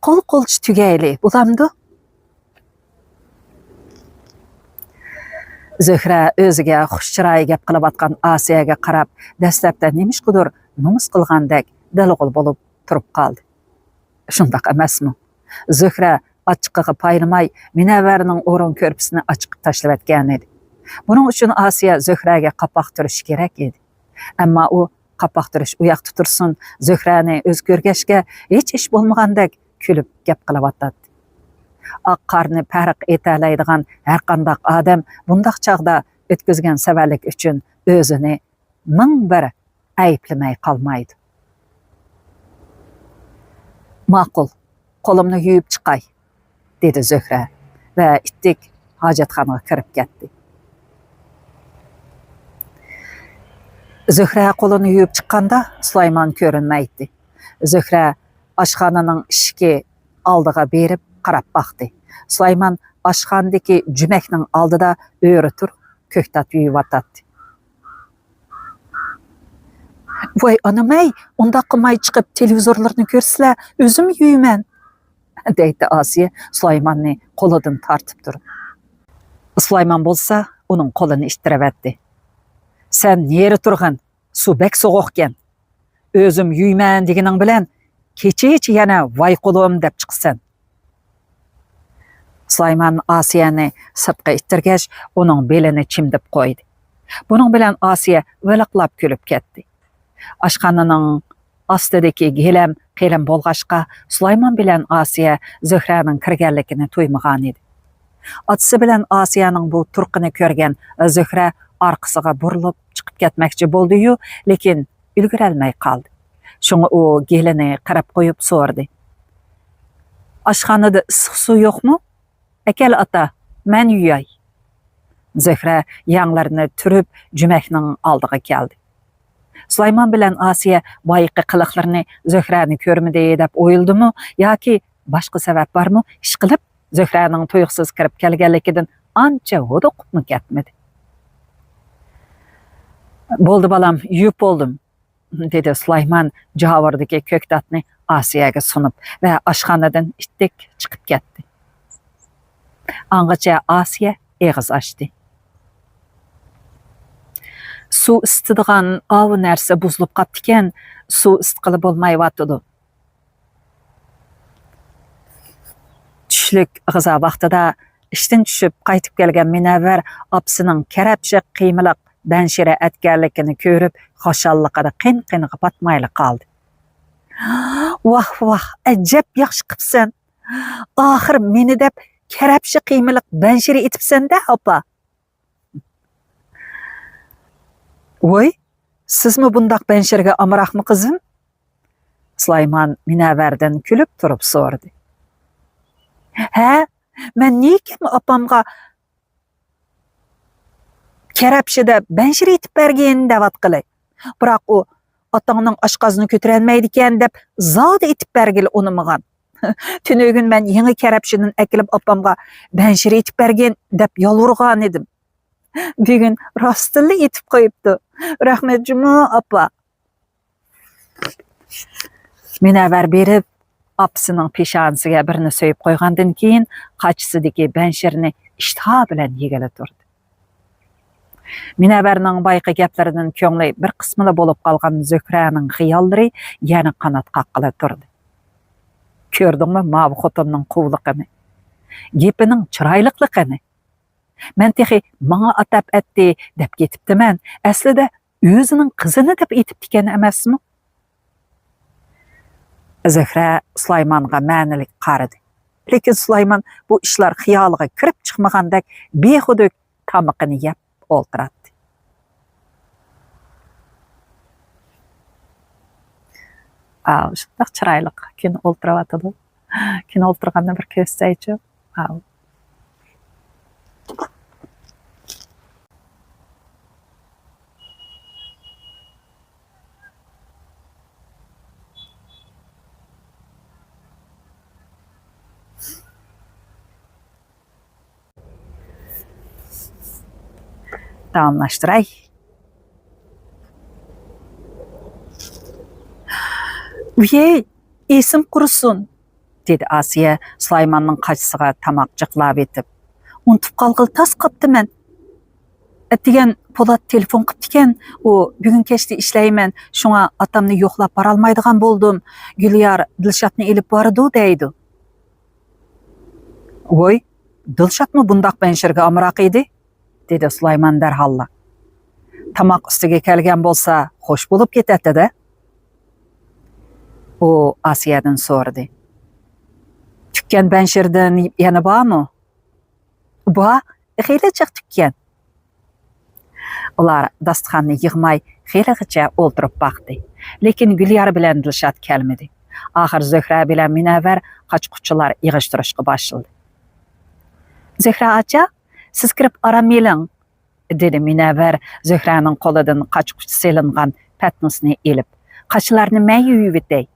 قول قولچە تۈگەيلى، بولامدۇ؟ زۆھرە ئۆزىگە خۇش چىرايى گەپ قىلىۋاتقان ئاسىيەگە قاراپ، دەسلەپتە نېمىشقىدۇر نومۇس قىلغاندەك دىلغۇل بولۇپ تۇرۇپ قالدى. شۇنداق ئەمەسمۇ؟ زۆھرە ئاچچىقىغا پايلىماي، مۇنەۋۋەرنىڭ ئورۇن كۆرپىسىنى ئاچىقىپ تاشلىۋەتكەنىدى. بۇنىڭ ئۈچۈن ئاسىيە زۆھرەگە قاپاق تۈرۈشى كېرەك ئىدى. ئەمما ئۇ قاپاق تۈرۈش ئۇ ياقتا تۇرسۇن، زۆھرەنى ئۆزى كۆرگەچكە، ھېچ ئىش بولمىغاندەك كۈلۈپ گەپ قىلىۋاتاتتى. ئاق قارنى پەرق ئېتەلەيدىغان ھەرقانداق ئادەم بۇنداق چاغدا ئۆتكۈزگەن سەۋەنلىك ئۈچۈن ئۆزىنى مىڭ بىر ئەيىبلىمەي قالمايدۇ. ماقۇل، قولۇمنى يۇيۇپ چىقاي، دېدى زۆھرە ۋە ئىتتىك ھاجەتخانىغا كىرىپ كەتتى. زۆھرە قولىنى يۇيۇپ چىققاندا، سۇلايمان كۆرۈنمەيتتى. زۆھرە ئاشخانىنىڭ ئىشىكى ئالدىغا بېرىپ قاراپ باقتى. سۇلايمان ئاشخانىدىكى جۈمەكنىڭ ئالدىدا ئۆرە تۇرۇپ كۆكتات يۇيۇۋاتاتتى. ۋاي ئانام-ئەي، ئۇنداق قىلماي چىقىپ تېلېۋىزورلىرىنى كۆرسىلە، ئۆزۈم يۇيىمەن، دەيتتى ئاسىيە سۇلايماننى قولىدىن تارتىپ تۇرۇپ. سۇلايمان بولسا ئۇنىڭ قولىنى ئىتتىرىۋەتتى. سەن نېرى تۇرغىن، سۇ بەك سوغۇقكەن. ئۆزۈم يۇيىمەن دېگىنىڭ بىلەن كېچىچە يەنە ۋاي قولۇم دەپ چىقىسەن. سۇلايمان ئاسىيەنى سىرتقا ئىتتىرگەچ، ئۇنىڭ بېلىنى چىمدىپ قويدى. بۇنىڭ بىلەن ئاسىيە ۋىلىقلاپ كۈلۈپ كەتتى. ئاشخانىنىڭ ئاستىدىكى گىلەم قېلىن بولغاچقا، سۇلايمان بىلەن ئاسىيە زۆھرەنىڭ كىرگەنلىكىنى تۇيمىغانىدى. ئاتىسى بىلەن ئاسىيەنىڭ بۇ تۇرقىنى كۆرگەن زۆھرە ئارقىسىغا بۇرۇلۇپ چىقىپ كەتمەكچى بولدى-يۇ، لېكىن ئۈلگۈرەلمەي قالدى. شۇڭا ئۇ گېلىنى قىرىپ قويۇپ سورىدى: «ئاشخانىدا ئىسسىق سۇ يوقمۇ؟ ئەكەل، ئاتا، مەن يۇياي.» زۆھرە يەڭلىرىنى تۈرۈپ، جۈمەكنىڭ ئالدىغا كەلدى. سۇلايمان بىلەن ئاسىيە بايىقى قىلىقلىرىنى زۆھرەنى كۆرمىدى دەپ ئويلىدىمۇ ياكى باشقا سەۋەب بارمۇ، ئىشقىلىپ، زۆھرەنىڭ تۇيۇقسىز كىرىپ كەلگەنلىكىدىن ئانچە ھودۇقۇپمۇ كەتمىدى. «بولدى، بالام، يۇيۇپ بولدۇم»، دېدى سۇلايمان جاۋۇردىكى كۆكتاتنى ئاسىيەگە سۇنۇپ ۋە ئاشخانىدىن ئىتتىك چىقىپ كەتتى. ئاڭغىچە ئاسىيە ئېغىز ئاچتى. سۇ ئىسىتىدىغان ئاۋۇ نەرسە بۇزۇلۇپ قاپتىكەن، سۇ ئىسىتقىلى بولمايۋاتىدۇ. چۈشلۈك غىزا ۋاقتىدا ئىشتىن چۈشۈپ قايتىپ كەلگەن مۇنەۋۋەر ئاپىسىنىڭ كەرەپشە قىيمىلىق بەنشىرە ئەتكەنلىكىنى كۆرۈپ، خۇشاللىقىدا قىن-قىنىغا پاتمايلا قالدى. «ۋاھ، ۋاھ، ئەجەب ياخشى قىپسەن! ئاخىر مېنى دەپ كەرەپشە قىيمىلىق بەنشىرە ئېتىپسەن-دە، ئاپا!» «ۋوي، سىزمۇ بۇنداق بەنشىرگە ئامراقمۇ، قىزىم؟» سۇلايمان مۇنەۋۋەردىن كۈلۈپ تۇرۇپ سورىدى. «ھە، مەن نېكىم ئاپامغا كەرەپشە دەپ بەنشىرە ئېتىپ بەرگىن دەۋاتقىلى؟ بىراق ئۇ ئاتاڭنىڭ ئاشقازىنى كۆتۈرەلمەيدىكەن دەپ زادى ئېتىپ بەرگىلى ئۇنىمىغان. تۈنۈگۈن مەن يېڭى كەرەپشىدىن ئەكېلىپ ئاپامغا بەنشىرە ئېتىپ بەرگىن دەپ يالۋۇرغانىدىم. بۈگۈن راستتىنلا ئېتىپ قويۇپتۇ. رەھمەت جۇمۇ، ئاپا.» مۇنەۋۋەر بېرىپ، ئاپىسىنىڭ پېشانىسىگە بىرنى سۆيۈپ قويغاندىن كېيىن، قاچىسىدىكى بەنشىرنى ئىشتىھا بىلەن يېگىلى تۇردى. مۇنەۋۋەرنىڭ بايىقى گەپلىرىدىن كۆڭلى بىر قىسمىلا بولۇپ قالغان زۆھرەنىڭ خىياللىرى يەنە قانات قاققىلى تۇردى. «كۆردۈڭمۇ ماۋۇ خوتۇننىڭ قۇۋلۇقىنى؟ گېپىنىڭ چىرايلىقلىقىنى؟ مەن تېخى ماڭا ئاتاپ ئەتتى دەپ كېتىپتىمەن، ئەسلىدە ئۆزىنىڭ قىزىنى دەپ ئېتىپتىكەن ئەمەسمۇ؟» زۆھرە سۇلايمانغا مەنىلىك قارىدى. لېكىن سۇلايمان بۇ ئىشلار خىيالىغا كىرىپ چىقمىغاندەك بىخۇدۈك تامىقىنى يەپ ئولتۇراتتى. ئاۋۇ شۇنداق چىرايلىق كۈن ئولتۇرۇۋاتىدۇ. كۈن ئولتۇرغاننى بىر كۆرسەيچۇ. ئاۋۇ. داۋاملاشتۇراي. ۋىي، ئېسىم قۇرۇسۇن، دېدى ئاسىيە سۇلايماننىڭ قاچىسىغا تاماق جىقلاۋېتىپ. ئۇنتۇپ قالغىلى تاس قاپتىمەن. ئەتىگەن پولات تېلېفون قىپتىكەن، ئۇ بۈگۈن كەچتە ئىشلەيمەن، شۇڭا ئاتامنى يوقلاپ بارالمايدىغان بولدۇم. گۈليار دىلشاتنى ئېلىپ بارىدۇ دەيدۇ. ۋوي، دىلشاتمۇ بۇنداق بەنشىرگە ئامراق ئىدى، دېدى سۇلايمان دەرھاللا. تاماق ئۈستىگە كەلگەن بولسا خوش بولۇپ كېتەتتى-دە. ئۇ ئاسىيەدىن سورىدى. تۈككەن بەنشىردىن يەنە بارمۇ؟ بار، خېلى جىق تۈككەن. ئۇلار داستىخاننى يىغماي خېلىغىچە ئولتۇرۇپ باقتى. لېكىن گۈليار بىلەن دىلشات كەلمىدى. ئاخىر زۆھرە بىلەن مۇنەۋۋەر قاچا-قۇچىلار يىغىشتۇرۇشقا باشلىدى. «زۆھرە ئاچا، سىز كىرىپ ئارام ئېلىڭ»، دېدى مۇنەۋۋەر زۆھرەنىڭ قولىدىن قاچا-قۇچا سېلىنغان پەتنۇسنى ئېلىپ. «قاچىلارنى مەن يۇيۇۋېتەي.»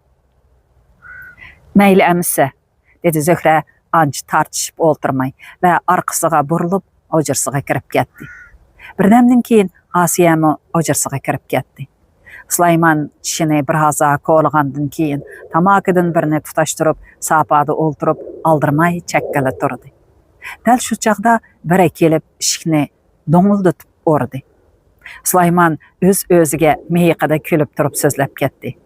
«مەيلى ئەمىسە»، دېدى زۆھرە ئانچە تارتىشىپ ئولتۇرماي ۋە ئارقىسىغا بۇرۇلۇپ ھۇجرىسىغا كىرىپ كەتتى. بىردەمدىن كېيىن ئاسىيەمۇ ھۇجرىسىغا كىرىپ كەتتى. سۇلايمان چىشىنى بىر ھازا كولىغاندىن كېيىن تاماكىدىن بىرنى تۇتاشتۇرۇپ ساپادا ئولتۇرۇپ ئالدىرىماي چەككىلى تۇردى. دەل شۇ چاغدا بىرى كېلىپ ئىشىكنى دوڭۇلدىتىپ ئۇردى. سۇلايمان ئۆز-ئۆزىگە مىيىقىدا كۈلۈپ تۇرۇپ سۆزلەپ كەتتى.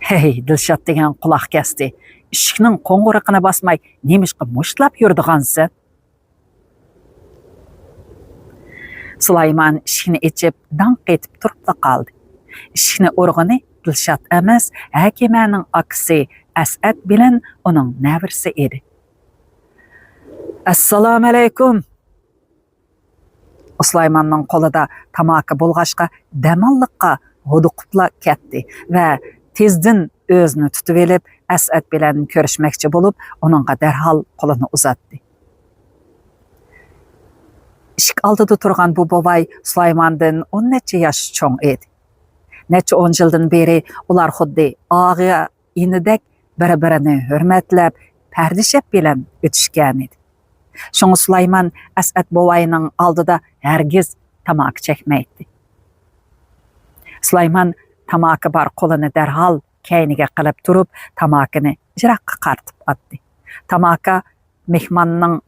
«ھەي، دىلشات دېگەن قۇلاق كەستى. ئىشىكنىڭ قوڭغۇرىقىنى باسماي نېمىشقا مۇشتلاپ يۈرىدىغانسەن؟» سۇلايمان ئىشىكنى ئېچىپ داڭ قېتىپ تۇرۇپلا قالدى. ئىشىكنى ئۇرغىنى دىلشات ئەمەس، ھەكىمەنىڭ ئاكىسى ئەسئەت بىلەن ئۇنىڭ نەۋرىسى ئىدى. «ئەسسالامۇئەلەيكۇم!» سۇلايماننىڭ قولىدا تاماكا بولغاچقا دەماللىققا ھودۇقۇپلا كەتتى ۋە تېزدىن ئۆزىنى تۇتۇۋېلىپ ئەسئەت بىلەن كۆرۈشمەكچى بولۇپ ئۇنىڭغا دەرھال قولىنى ئۇزاتتى. ئىشىك ئالدىدا تۇرغان بۇ بوۋاي سۇلايماندىن ئون نەچچە ياش چوڭ ئىدى. نەچچە ئون يىلدىن بېرى ئۇلار خۇددى ئاغا ئىنىدەك بىر-بىرىنى ھۆرمەتلەپ، پەردىشەپ بىلەن ئۆتۈشكەنىدى. شۇڭا سۇلايمان ئەسئەت بوۋاينىڭ ئالدىدا ھەرگىز تاماكا چەكمەيتتى. سۇلايمان تاماكا بار قولىنى دەرھال كەينىگە قىلىپ تۇرۇپ، تاماكىنى يىراققا قارىتىپ ئاتتى. تاماكا مېھماننىڭ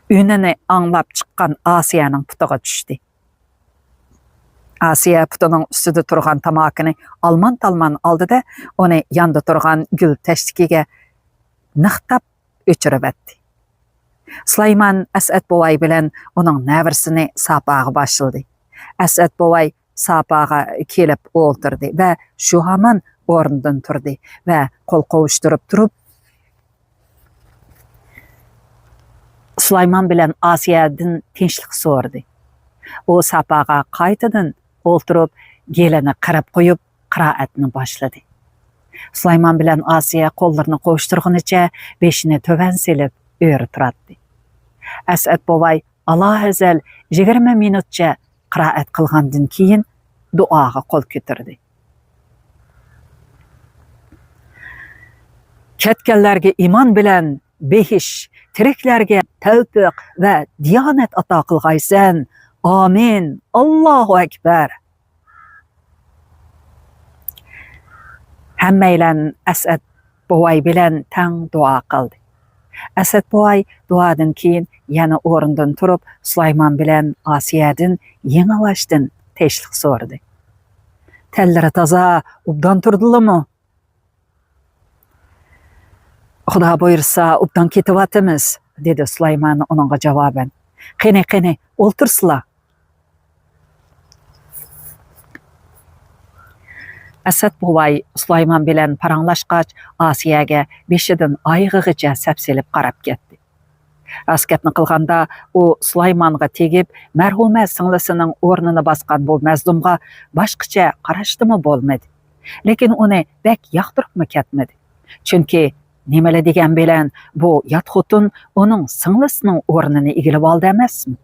ئۈنىنى ئاڭلاپ چىققان ئاسىيەنىڭ پۇتىغا چۈشتى. ئاسىيە پۇتىنىڭ ئۈستىدە تۇرغان تاماكىنى ئالمان-تالمان ئالدى-دە، ئۇنى ياندا تۇرغان گۈل تەشتىكىگە نىقتاپ ئۆچۈرۈۋەتتى. سۇلايمان ئەسئەت بوۋاي بىلەن ئۇنىڭ نەۋرىسىنى ساپاغا باشلىدى. ئەسئەت بوۋاي ساپاغا كېلىپ ئولتۇردى ۋە شۇ ھامان ئورنىدىن تۇردى ۋە قول قوۋۇشتۇرۇپ تۇرۇپ، سۇلايمان بىلەن ئاسىيەدىن تىنچلىق سورىدى. ئۇ ساپاغا قايتىدىن ئولتۇرۇپ، گېلىنى قىرىپ قويۇپ، قىرائەتنى باشلىدى. سۇلايمان بىلەن ئاسىيە قوللىرىنى قوۋۇشتۇرغىنىچە بېشىنى تۆۋەن سېلىپ ئۆرە تۇراتتى. ئەسئەت بوۋاي ئالاھەزەل يىگىرمە مىنۇتچە قىرائەت قىلغاندىن كېيىن دۇئاغا قول كۆتۈردى. كەتكەنلەرگە ئىمان بىلەن بېھىش، تىرىكلەرگە تەۋپىق ۋە دىيانەت ئاتا قىلغايسەن. ئامىن. ئاللاھۇ ئەكبەر. ھەممەيلەن ئەسئەت بوۋاي بىلەن تەڭ دۇئا قىلدى. ئەسئەت بوۋاي دۇئادىن كېيىن يەنە ئورنىدىن تۇرۇپ، سۇلايمان بىلەن ئاسىيەدىن يېڭىباشتىن تىنچلىق سورىدى. تەنلىرى تازا، ئوبدان تۇردىلىمۇ؟ «خۇدا بۇيرۇسا، ئوبدان كېتىۋاتىمىز»، دېدى سۇلايمان ئۇنىڭغا جاۋابەن. «قېنى، قېنى، ئولتۇرسىلا.» ئەسئەت بوۋاي سۇلايمان بىلەن پاراڭلاشقاچ، ئاسىيەگە بېشىدىن ئايىغىغىچە سەپسېلىپ قاراپ كەتتى. راست گەپنى قىلغاندا، ئۇ سۇلايمانغا تېگىپ، مەرھۇمە سىڭلىسىنىڭ ئورنىنى باسقان بۇ مەزلۇمغا باشقىچە قاراشتىمۇ بولمىدى. لېكىن ئۇنى بەك ياقتۇرۇپمۇ كەتمىدى. چۈنكى نېمىلا دېگەن بىلەن بۇ يات خوتۇن ئۇنىڭ سىڭلىسىنىڭ ئورنىنى ئىگىلىۋالدى ئەمەسمۇ؟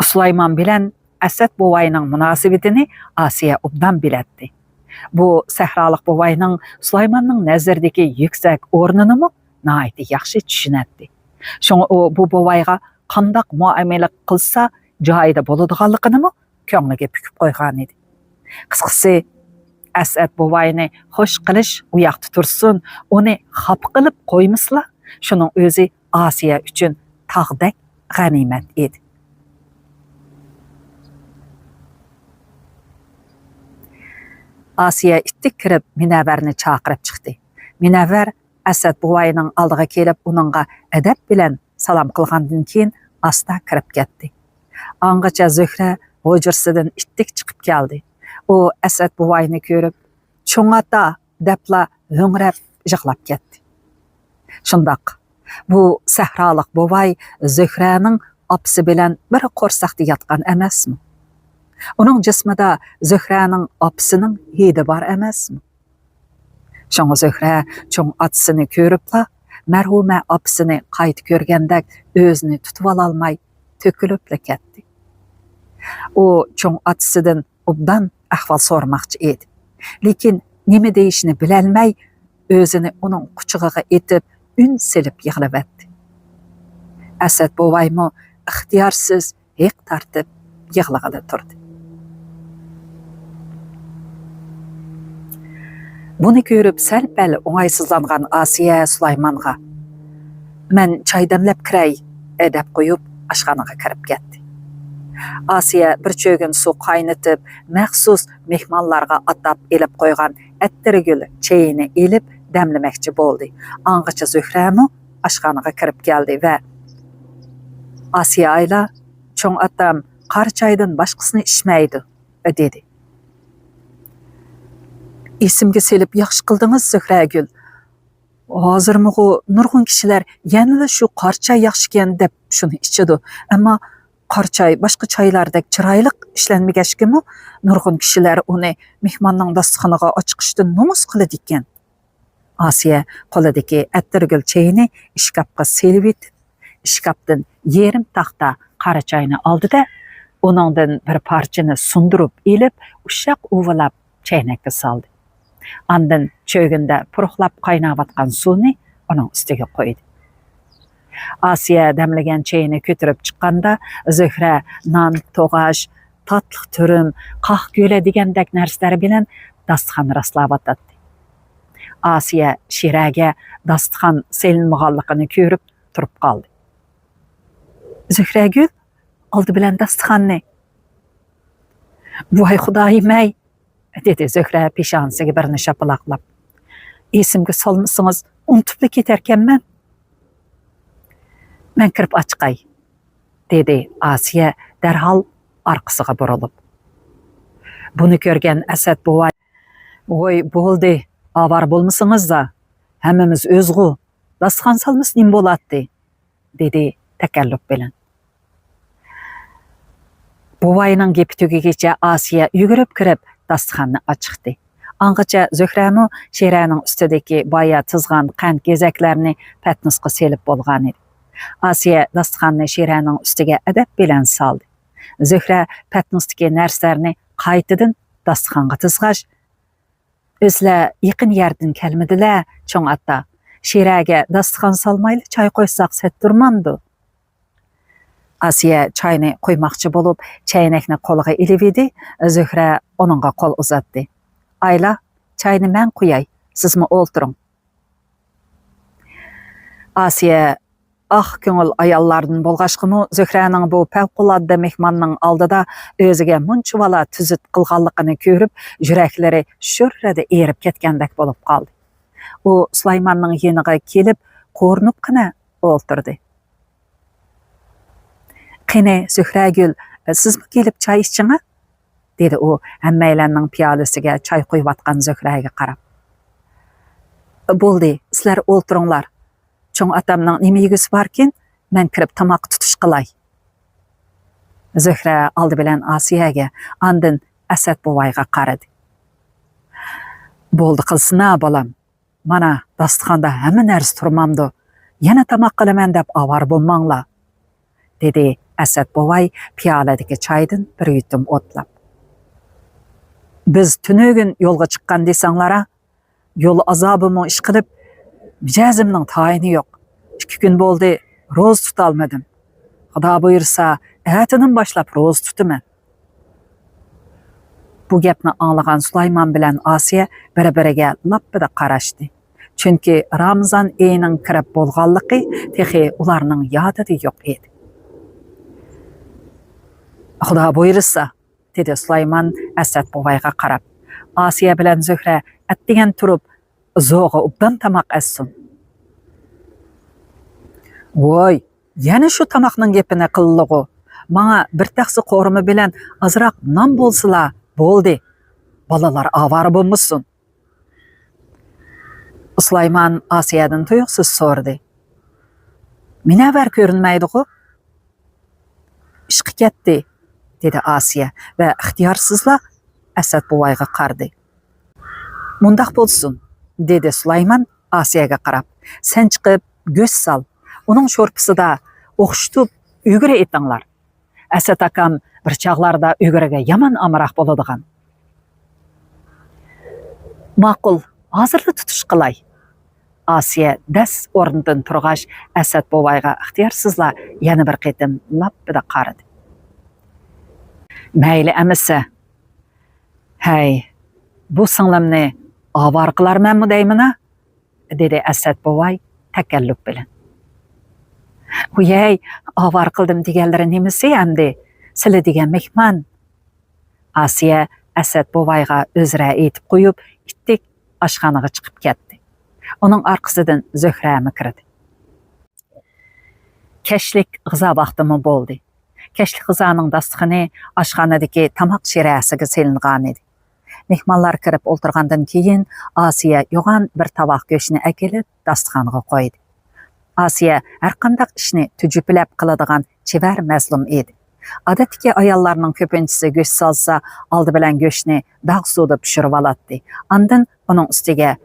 سۇلايمان بىلەن ئەسئەت بوۋاينىڭ مۇناسىۋىتىنى ئاسىيە ئوبدان بىلەتتى. بۇ سەھرالىق بوۋاينىڭ سۇلايماننىڭ نەزىرىدىكى يۈكسەك ئورنىنىمۇ ناھايىتى ياخشى چۈشىنەتتى. شۇڭا ئۇ بۇ بوۋايغا قانداق مۇئامىلە قىلسا جايىدا بولىدىغانلىقىنىمۇ كۆڭلىگە پۈكۈپ قويغانىدى. قىسقىسى، ئەسئەت بوۋاينى خوش قىلىش ئۇ ياقتا تۇرسۇن، ئۇنى خاپا قىلىپ قويمىسىلا، شۇنىڭ ئۆزى ئاسىيە ئۈچۈن تاغدەك غەنىيمەت ئىدى. ئاسىيە ئىتتىك كىرىپ مۇنەۋۋەرنى چاقىرىپ چىقتى. مۇنەۋۋەر ئەسئەت بوۋاينىڭ ئالدىغا كېلىپ ئۇنىڭغا ئەدەپ بىلەن سالام قىلغاندىن كېيىن ئاستا كىرىپ كەتتى. ئاڭغىچە زۆھرە ھۇجرىسىدىن ئىتتىك چىقىپ كەلدى. ئۇ ئەسئەت بوۋاينى كۆرۈپ، «چوڭ ئاتا» دەپلا ھۆڭرەپ يىغلاپ كەتتى. شۇنداق، بۇ سەھرالىق بوۋاي زۆھرەنىڭ ئاپىسى بىلەن بىر قورساقتا ياتقان ئەمەسمۇ؟ ئۇنىڭ جىسمىدا زۆھرەنىڭ ئاپىسىنىڭ ھىدى بار ئەمەسمۇ؟ شۇڭا زۆھرە چوڭ ئاتىسىنى كۆرۈپلا، مەرھۇمە ئاپىسىنى قايتا كۆرگەندەك ئۆزىنى تۇتۇۋالالماي تۆكۈلۈپلا كەتتى. ئۇ چوڭ ئاتىسىدىن ئوبدان ئەھۋال سورىماقچى ئىدى. لېكىن نېمە دېيىشنى بىلەلمەي، ئۆزىنى ئۇنىڭ قۇچىقىغا ئېتىپ، ئۈن سېلىپ يىغلىۋەتتى. ئەسەت بوۋايمۇ ئىختىيارسىز ھىق تارتىپ يىغلىغىلى تۇردى. بۇنى كۆرۈپ سەل-پەل ئوڭايسىزلانغان ئاسىيە سۇلايمانغا، «مەن چاي دەملەپ كىرەي» دەپ قويۇپ، ئاشخانىغا كىرىپ كەتتى. ئاسىيە بىر چۆگۈن سۇ قاينىتىپ، مەخسۇس مېھمانلارغا ئاتاپ ئېلىپ قويغان ئەتىرگۈل چېيىنى ئېلىپ دەملىمەكچى بولدى. ئاڭغىچە زۆھرەمۇ ئاشخانىغا كىرىپ كەلدى ۋە، «ئاسىيە ئايلا، چوڭ ئاتام قارا چايدىن باشقىسىنى ئىچمەيدۇ» دېدى. «ئېسىمگە سېلىپ ياخشى قىلدىڭىز، زۆھرەگۈل. ھازىرمۇغۇ نۇرغۇن كىشىلەر يەنىلا شۇ قارا چاي ياخشىكەن دەپ شۇنى ئىچىدۇ. ئەمما قارا چاي باشقا چايلاردەك چىرايلىق ئىشلەنمىگەچكىمۇ، نۇرغۇن كىشىلەر ئۇنى مېھماننىڭ داستىخىنىغا ئاچىقىشتىن نومۇس قىلىدىكەن.» ئاسىيە قولىدىكى ئەتىرگۈل چېيىنى ئىشكاپقا سېلىۋېتىپ، ئىشكاپتىن يېرىم تاختا قارا چاينى ئالدى-دە، ئۇنىڭدىن بىر پارچىنى سۇندۇرۇپ ئېلىپ، ئۇششاق ئۇۋىلاپ چەينەككە سالدى. ئاندىن چۆگۈندە پۇرۇقلاپ قايناۋاتقان سۇنى ئۇنىڭ ئۈستىگە قۇيدى. ئاسىيە دەملىگەن چېيىنى كۆتۈرۈپ چىققاندا، زۆھرە نان، توغاچ، تاتلىق تۈرۈم، قاھ گۆلە دېگەندەك نەرسىلەر بىلەن داستىخان راسلاۋاتاتتى. ئاسىيە شىرەگە داستىخان سېلىنمىغانلىقىنى كۆرۈپ تۇرۇپ قالدى. زۆھرەگۈل ئالدى بىلەن داستىخاننى. «ۋاي خۇدايىم-ئەي!» دېدى زۆھرە پېشانىسىگە بىرنى شاپىلاقلاپ. «ئېسىمگە سالمىسىڭىز، ئۇنتۇپلا كېتەركەنمەن.» «مەن كىرىپ ئاچىقاي.» دېدى ئاسىيە دەرھال ئارقىسىغا بۇرۇلۇپ. بۇنى كۆرگەن ئەسەت بوۋاي، «ۋوي، بولدى، ئاۋارە بولمىسىڭىزلا، ھەممىمىز ئۆزغۇ، داستىخان سالمىسا نېمە بولاتتى؟» دېدى تەكەللۇپ بىلەن. بوۋاينىڭ گېپى تۈگىگىچە ئاسىيە يۈگۈرۈپ كىرىپ داستىخاننى ئاچىقتى. ئاڭغىچە زۆھرەمۇ شىرەنىڭ ئۈستىدىكى بايا تىزغان قەنت گېزەكلەرنى پەتنۇسقا سېلىپ بولغانىدى. ئاسىيە داستىخاننى شىرەنىڭ ئۈستىگە ئەدەپ بىلەن سالدى. زۆھرە پەتنۇستىكى نەرسىلەرنى قايتىدىن داستىخانغا تىزغاچ، «ئۆزلەر يېقىن يەردىن كەلمىدىلە، چوڭ ئاتا. شىرەگە داستىخان سالمايلا چاي قويساق سەت تۇرمامدۇ؟» ئاسىيە چاينى قۇيماقچى بولۇپ، چەينەكنى قولىغا ئېلىۋىدى. زۆھرە ئۇنىڭغا قول ئۇزاتتى. «ئايلا، چاينى مەن قۇياي، سىزمۇ ئولتۇرۇڭ.» ئاسىيە ئاق كۆڭۈل ئاياللاردىن بولغاچقىمۇ، زۆھرەنىڭ بۇ پەۋقۇلئاددە مېھماننىڭ ئالدىدا ئۆزىگە مۇنچىۋالا تۈزۈت قىلغانلىقىنى كۆرۈپ، يۈرەكلىرى شۈررىدە ئېرىپ كەتكەندەك بولۇپ قالدى. ئۇ سۇلايماننىڭ يېنىغا كېلىپ، قورۇنۇپقىنە ئولتۇردى. «قېنى، زۆھرەگۈل، سىزمۇ كېلىپ چاي ئىچىڭە»، دېدى ئۇ ھەممەيلەننىڭ پىيالىسىگە چاي قۇيۇۋاتقان زۆھرەگە قاراپ. «بولدى، سىلەر ئولتۇرۇڭلار. چوڭ ئاتامنىڭ نېمە يېگۈسى باركىن، مەن كىرىپ تاماققا تۇتۇش قىلاي.» زۆھرە ئالدى بىلەن ئاسىيەگە، ئاندىن ئەسەت بوۋايغا قارىدى. «بولدى قىلسىنا، بالام. مانا، داستىخاندا ھەممە نەرسە تۇرمامدۇ؟ يەنە تاماق قىلىمەن دەپ ئاۋارە بولماڭلار.» دېدى ئەسەت بوۋاي پىيالىدىكى چايدىن بىر يۇتۇم ئوتلاپ. «بىز تۈنۈگۈن يولغا چىققان دېسەڭلار-ھە، يول ئازابىمۇ ئىشقىلىپ، مىجەزىمنىڭ تايىنى يوق. ئىككى كۈن بولدى، روزا تۇتالمىدىم. خۇدا بۇيرۇسا، ئەتىدىن باشلاپ روزا تۇتىمەن.» بۇ گەپنى ئاڭلىغان سۇلايمان بىلەن ئاسىيە بىر-بىرىگە لاپپىدە قاراشتى. چۈنكى رامىزان ئېيىنىڭ كىرىپ بولغانلىقى تېخى ئۇلارنىڭ يادىدا يوق ئىدى. «خۇدا بۇيرۇسا»، دېدى سۇلايمان ئەسەت بوۋايغا قاراپ. «ئاسىيە بىلەن زۆھرە ئەتىگەن تۇرۇپ، زوغا ئوبدان تاماق ئەتسۇن.» «ۋوي، يەنە شۇ تاماقنىڭ گېپىنى قىللىغۇ. ماڭا بىر تەخسە قورۇما بىلەن ئازراق نان بولسىلا بولدى. بالىلار ئاۋارە بولمىسۇن.» سۇلايمان ئاسىيەدىن تۇيۇقسىز سورىدى. مۇنەۋۋەر كۆرۈنمەيدىغۇ؟ «ئىشقا كەتتى»، دېدى ئاسىيە ۋە ئىختىيارسىزلا ئەسەت بوۋايغا قارىدى. «مۇنداق بولسۇن»، دېدى سۇلايمان ئاسىيەگە قاراپ. «سەن چىقىپ گۆش سال، ئۇنىڭ شورپىسىدا ئوخشىتىپ ئۈگرە ئېتىڭلار. ئەسەت ئاكام بىر چاغلاردا ئۈگرىگە يامان ئامراق بولىدىغان.» «ماقۇل، ھازىرلا تۇتۇش قىلاي.» ئاسىيە دەس ئورنىدىن تۇرغاچ، ئەسەت بوۋايغا ئىختىيارسىزلا يەنە بىر قېتىم لاپپىدە قارىدى. «مەيلى ئەمىسە. ھەي، بۇ سىڭلىمنى ئاۋارە قىلارمەنمۇ دەيمىنا؟» دېدى ئەسەت بوۋاي تەكەللۇپ بىلەن. «ۋىيەي، ئاۋارە قىلدىم دېگەنلىرى نېمىسى ئەمدى؟ سىلى دېگەن مېھمان.» ئاسىيە ئەسەت بوۋايغا ئۆزرە ئېيتىپ قويۇپ، ئىتتىك ئاشخانىغا چىقىپ كەتتى. ئۇنىڭ ئارقىسىدىن زۆھرەمۇ كىردى. كەچلىك غىزا ۋاقتىمۇ بولدى. كەچلىك غىزانىڭ داستىخىنى ئاشخانىدىكى تاماق شىرەسىگە سېلىنغانىدى. مېھمانلار كىرىپ ئولتۇرغاندىن كېيىن، ئاسىيە يوغان بىر تاۋاق گۆشنى ئەكېلىپ، داستىخانغا قويدى. ئاسىيە ھەرقانداق ئىشنى تۈجۈپىلەپ قىلىدىغان چېۋەر مەزلۇم ئىدى. ئادەتتىكى ئاياللارنىڭ كۆپىنچىسى گۆش سالسا، ئالدى بىلەن گۆشنى داغ سۇدا پىشۇرۇۋالاتتى. ئاندىن ئۇنىڭ ئۈستىگە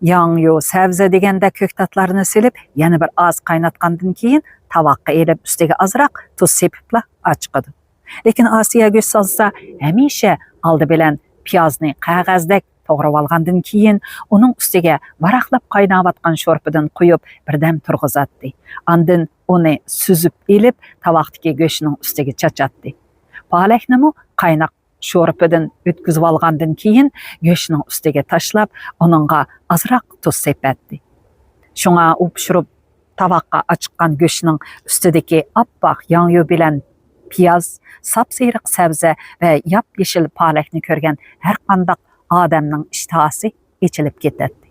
ياڭيۇ، سەۋزە دېگەندەك كۆكتاتلارنى سېلىپ، يەنە بىر ئاز قايناتقاندىن كېيىن، تاۋاققا ئېلىپ، ئۈستىگە ئازراق تۇز سېپىپلا ئاچىقىدۇ. لېكىن ئاسىيە گۆش سالسا، ھەمىشە ئالدى بىلەن پىيازنى قەغەزدەك توغرىۋالغاندىن كېيىن، ئۇنىڭ ئۈستىگە ۋاراقلاپ قايناۋاتقان شورپىدىن قۇيۇپ، بىردەم تۇرغۇزاتتى. ئاندىن ئۇنى سۈزۈپ ئېلىپ، تاۋاقتىكى گۆشنىڭ ئۈستىگە چاچاتتى. پالەكنىمۇ قايناق شورپىدىن ئۆتكۈزۈۋالغاندىن كېيىن، گۆشنىڭ ئۈستىگە تاشلاپ، ئۇنىڭغا ئازراق تۇز سېپەتتى. شۇڭا ئۇ پىشۇرۇپ تاۋاققا ئاچىققان گۆشنىڭ ئۈستىدىكى ئاپئاق ياڭيۇ بىلەن پىياز، ساپسېرىق سەۋزە ۋە ياپيېشىل پالەكنى كۆرگەن ھەرقانداق ئادەمنىڭ ئىشتىھاسى ئېچىلىپ كېتەتتى.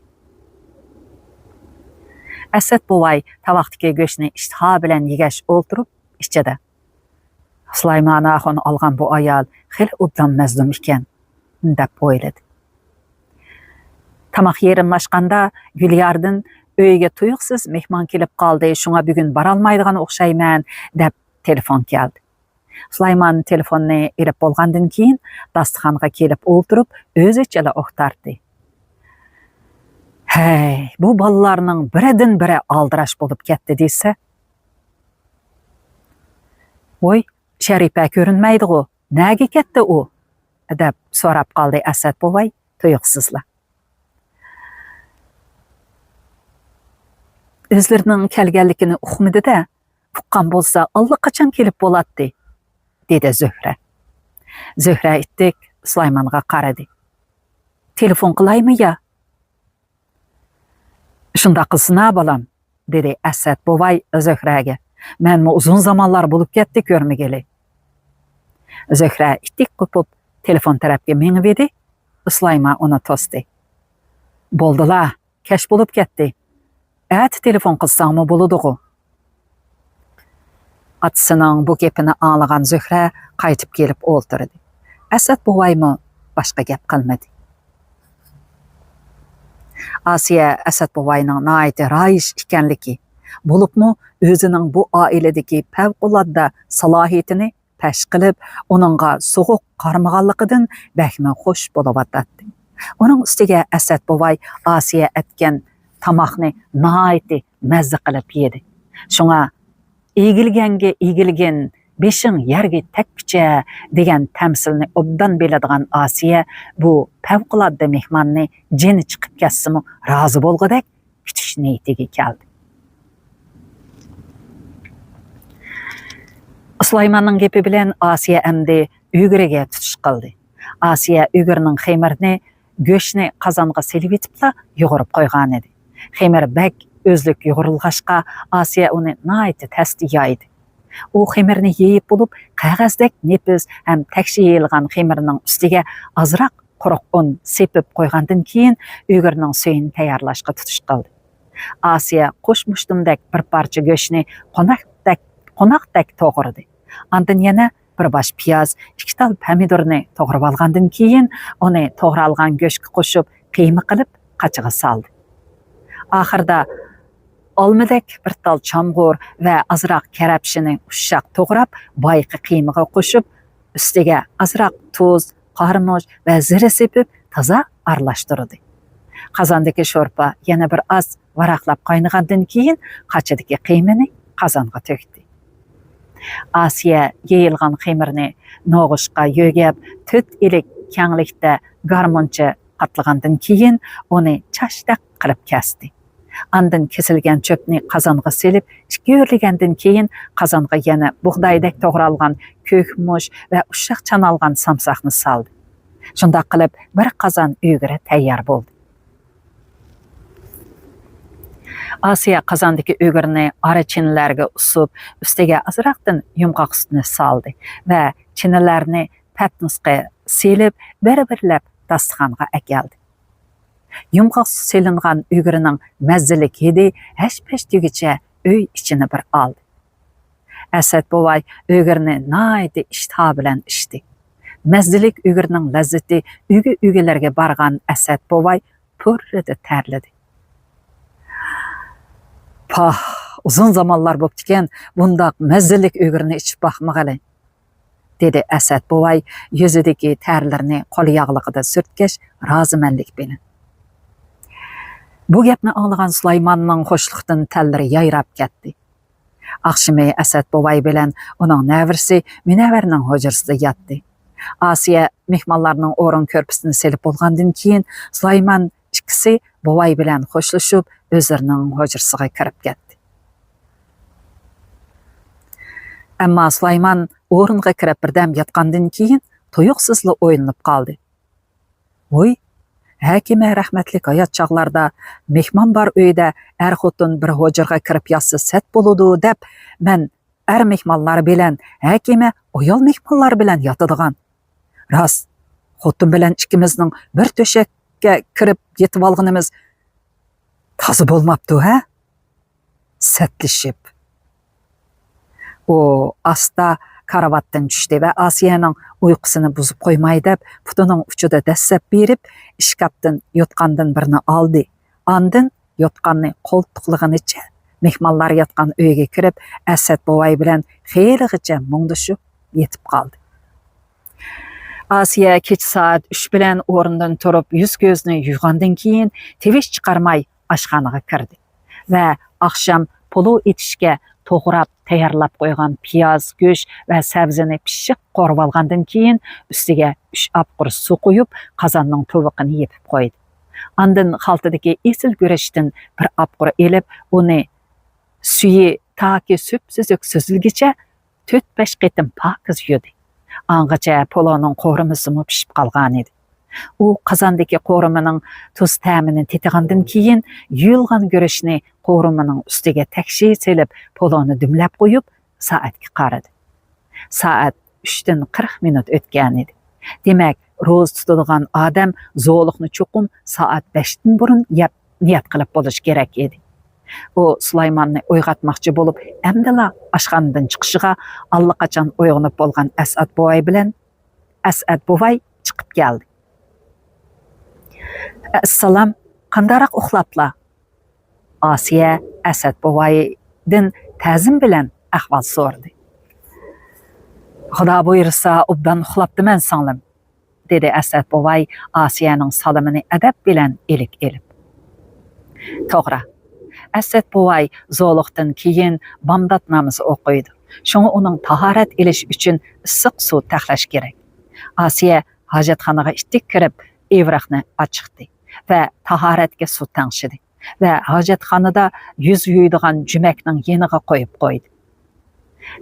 ئەسەت بوۋاي تاۋاقتىكى گۆشنى ئىشتىها بىلەن يېگەچ ئولتۇرۇپ، ئىچىدە، «سۇلايمان ئاخۇن ئالغان بۇ ئايال خېلى ئوبدان مەزلۇم ئىكەن» دەپ ئويلىدى. تاماق يېرىملاشقاندا، گۈلياردىن «ئۆيگە تۇيۇقسىز مېھمان كېلىپ قالدى، شۇڭا بۈگۈن بارالمايدىغان ئوخشايمەن» دەپ تېلېفون كەلدى. سۇلايمان تېلېفوننى ئېلىپ بولغاندىن كېيىن، داستىخانغا كېلىپ ئولتۇرۇپ، ئۆزىچىلا ئۇھ تارتتى. «ھەي، بۇ بالىلارنىڭ بىرىدىن بىرى ئالدىراش بولۇپ كەتتى دېسە. ۋوي، شەرىپە كۆرۈنمەيدىغۇ، نەگە كەتتى ئۇ؟» دەپ سوراپ قالدى ئەسەت بوۋاي تۇيۇقسىزلا. «ئۆزلىرىنىڭ كەلگەنلىكىنى ئۇقمىدى-دە، ئۇققان بولسا ئاللىقاچان كېلىپ بولاتتى»، دېدى زۆھرە. زۆھرە ئىتتىك سۇلايمانغا قارىدى. «تېلېفون قىلايمۇ يا؟» «شۇنداق قىلسىنا، بالام»، دېدى ئەسەت بوۋاي زۆھرەگە. «مەنمۇ ئۇزۇن زامانلار بولۇپ كەتتى كۆرمىگىلى.» زۆھرە ئىتتىك قوپۇپ تېلېفون تەرەپكە مېڭىۋىدى، سۇلايمان ئۇنى توستى. «بولدىلا، كەچ بولۇپ كەتتى. ئەتە تېلېفون قىلساڭمۇ بولىدىغۇ.» ئاتىسىنىڭ بۇ گېپىنى ئاڭلىغان زۆھرە قايتىپ كېلىپ ئولتۇردى. ئەسەت بوۋايمۇ باشقا گەپ قىلمىدى. ئاسىيە ئەسەت بوۋاينىڭ ناھايىتى رايىش ئىكەنلىكى، بولۇپمۇ ئۆزىنىڭ بۇ ئائىلىدىكى پەۋقۇلئاددە سالاھىيىتىنى پەش قىلىپ، ئۇنىڭغا سوغۇق قارىمىغانلىقىدىن بەكمۇ خوش بولۇۋاتاتتى. ئۇنىڭ ئۈستىگە ئەسەت بوۋاي ئاسىيە ئەتكەن تاماقنى ناھايىتى مەززە قىلىپ يېدى. شۇڭا «ئېگىلگەنگە ئېگىلگىن، بېشىڭ يەرگە تەگكۈچە» دېگەن تەمسىلنى ئوبدان بىلىدىغان ئاسىيە بۇ پەۋقۇلئاددە مېھماننى جېنى چىقىپ كەتسىمۇ رازى بولغۇدەك كۈتۈش نىيىتىگە كەلدى. سۇلايماننىڭ گېپى بىلەن ئاسىيە ئەمدى ئۈگرىگە تۇتۇش قىلدى. ئاسىيە ئۈگرىنىڭ خېمىرىنى گۆشنى قازانغا سېلىۋېتىپلا يۇغۇرۇپ قويغانىدى. خېمىر بەك ئۆزلۈك يۇغۇرۇلغاچقا، ئاسىيە ئۇنى ناھايىتى تەستە يايدى. ئۇ خېمىرنى يېيىپ بولۇپ، قەغەزدەك نېپىز ھەم تەكشى يېيىلغان خېمىرنىڭ ئۈستىگە ئازراق قۇرۇق ئۇن سېپىپ قويغاندىن كېيىن، ئۈگرىنىڭ سۈيىنى تەييارلاشقا تۇتۇش قىلدى. ئاسىيە قوش مۇشتۇمدەك بىر پارچە گۆشنى قوناقتەك، قوناقتەك توغرىدى. ئاندىن يەنە بىر باش پىياز، ئىككى تال پەمىدۇرنى توغرىۋالغاندىن كېيىن، ئۇنى توغرالغان گۆشكە قوشۇپ، قىيما قىلىپ قاچىغا سالدى. ئاخىرىدا ئالمىدەك بىر تال چامغۇر ۋە ئازراق كەرەپشىنى ئۇششاق توغراپ، بايىقى قىيمىغا قوشۇپ، ئۈستىگە ئازراق تۇز، قارىمۇچ ۋە زىرە سېپىپ، تازا ئارىلاشتۇردى. قازاندىكى شورپا يەنە بىر ئاز ۋاراقلاپ قاينىغاندىن كېيىن، قاچىدىكى قىيمىنى قازانغا تۆكتى. ئاسىيە يېيىلغان خېمىرنى نوغۇچقا يۆگەپ، تۆت ئىلىك كەڭلىكتە گارمونچە قاتلىغاندىن كېيىن، ئۇنى چاچتەك قىلىپ كەستى. ئاندىن كېسىلگەن چۆپنى قازانغا سېلىپ، ئىككى ئۆرلىگەندىن كېيىن، قازانغا يەنە بۇغدايدەك توغرالغان كۆك مۇچ ۋە ئۇششاق چانالغان سامساقنى سالدى. شۇنداق قىلىپ، بىر قازان ئۈگرە تەييار بولدى. ئاسىيە قازاندىكى ئۈگرىنى ئارا چىنىلەرگە ئۇسۇپ، ئۈستىگە ئازراقتىن يۇمغاق سۈتنى سالدى ۋە چىنىلەرنى پەتنۇسقا سېلىپ، بىر-بىرلەپ داستىخانغا ئەكەلدى. يۇمغاق سۈت سېلىنغان ئۈگرىنىڭ مەززىلىك ھىدى ھەش-پەش دېگۈچە ئۆي ئىچىنى بىر ئالدى. ئەسەت بوۋاي ئۈگرىنى ناھايىتى ئىشتىها بىلەن ئىچتى. مەززىلىك ئۈگرىنىڭ لەززىتى ئۈگە-ئۈگىلەرگە بارغان ئەسەت بوۋاي پۇررىدە تەرلىدى. پاھ، ئۇزۇن زامانلار بوپتىكەن، بۇنداق مەززىلىك ئۈگرىنى ئىچىپ باقمىغىلى، دېدى ئەسەت بوۋاي يۈزىدىكى تەرلىرىنى قول ياغلىقىدا سۈرتكەچ رازىمەنلىك بىلەن. بۇ گەپنى ئاڭلىغان سۇلايماننىڭ خۇشلۇقتىن تەنلىرى يايراپ كەتتى. ئاخشىمى ئەسەت بوۋاي بىلەن ئۇنىڭ نەۋرىسى مۇنەۋۋەرنىڭ ھۇجرىسىدا ياتتى. ئاسىيە مېھمانلارنىڭ ئورۇن كۆرپىسىنى سېلىپ بولغاندىن كېيىن، سۇلايمان ئىككىسى بوۋاي بىلەن خوشلىشىپ، ئۆزلىرىنىڭ ھۇجرىسىغا كىرىپ كەتتى. ئەمما سۇلايمان ئورۇنغا كىرىپ بىردەم ياتقاندىن كېيىن، تۇيۇقسىزلا ئويلىنىپ قالدى. ۋوي، ھەكىمە رەھمەتلىك ھايات چاغلاردا مېھمان بار ئۆيدە ئەر-خوتۇن بىر ھۇجرىغا كىرىپ ياتسا سەت بولىدۇ دەپ، مەن ئەر مېھمانلار بىلەن ھەكىمە ئايال مېھمانلار بىلەن ياتىدىغان. راست، خوتۇن بىلەن ئىككىمىزنىڭ بىر تۆشەككە كىرىپ يېتىۋالغىنىمىز تازا بولماپتۇ، ھە؟ سەتلىشىپ. ئۇ ئاستا كارىۋاتتىن چۈشتى ۋە ئاسىيەنىڭ ئۇيقۇسىنى بۇزۇپ قويماي دەپ، پۇتىنىڭ ئۇچىدا دەسسەپ بېرىپ، ئىشكاپتىن يوتقاندىن بىرنى ئالدى. ئاندىن يوتقاننى قولتۇقلىغىنىچە مېھمانلار ياتقان ئۆيگە كىرىپ، ئەسەت بوۋاي بىلەن خېلىغىچە مۇڭدىشىپ يېتىپ قالدى. ئاسىيە كېچە سائەت ئۈچ بىلەن ئورنىدىن تۇرۇپ، يۈز-كۆزىنى يۇيغاندىن كېيىن، تىۋىش چىقارماي ئاشخانىغا كىردى ۋە ئاخشام پولۇ ئېتىشكە توغراپ تەييارلاپ قويغان پىياز، گۆش ۋە سەۋزىنى پىششىق قورۇۋالغاندىن كېيىن، ئۈستىگە ئۈچ ئاپقۇر سۇ قۇيۇپ، قازاننىڭ تۇۋىقىنى يېپىپ قويدى. ئاندىن خالتىدىكى ئېسىل گۈرۈچتىن بىر ئاپقۇر ئېلىپ، ئۇنى سۈيى تاكى سۈپسۈزۈك سۈزۈلگىچە تۆت-بەش قېتىم پاكىز يۇدى. ئاڭغىچە پولۇنىڭ قورۇمىسىمۇ پىشىپ قالغانىدى. ئۇ قازاندىكى قورۇمىنىڭ تۇز تەمىنى تېتىغاندىن كېيىن، يۇيۇلغان گۈرۈچنى قورۇمىنىڭ ئۈستىگە تەكشى سېلىپ، پولۇنى دۈملەپ قويۇپ، سائەتكە قارىدى. سائەت ئۈچتىن قىرىق مىنۇت ئۆتكەنىدى. دېمەك، روزا تۇتىدىغان ئادەم زولۇقنى چوقۇم سائەت بەشتىن بۇرۇن يەپ نىيەت قىلىپ بولۇشى كېرەك ئىدى. ئۇ سۇلايماننى ئويغاتماقچى بولۇپ، ئەمدىلا ئاشخانىدىن چىقىشىغا، ئاللىقاچان ئويغىنىپ بولغان ئەسئەت بوۋاي بىلەن ئەسئەت بوۋاي چىقىپ كەلدى. ئەسسالام، قانداقراق ئۇخلاپلا؟ ئاسىيە ئەسئەت بوۋايدىن تەزىم بىلەن ئەھۋال سورىدى. خۇدا بۇيرۇسا، ئوبدان ئۇخلاپتىمەن، سىڭلىم، دېدى ئەسئەت بوۋاي ئاسىيەنىڭ سالىمىنى ئەدەپ بىلەن ئىلىك ئېلىپ. توغرا، ئەسئەت بوۋاي زولۇقتىن كېيىن بامدات نامىزى ئوقۇيدۇ. شۇڭا ئۇنىڭ تاھارەت ئېلىش ئۈچۈن ئىسسىق سۇ تەخلەش كېرەك. ئاسىيە ھاجەتخانىغا ئىتتىك كىرىپ، ئىۋرىقنى ئاچىقتى ۋە تاھارەتكە سۇ تەڭشىدى ۋە ھاجەتخانىدا يۈز يۇيىدىغان جۈمەكنىڭ يېنىغا قويۇپ قويدى.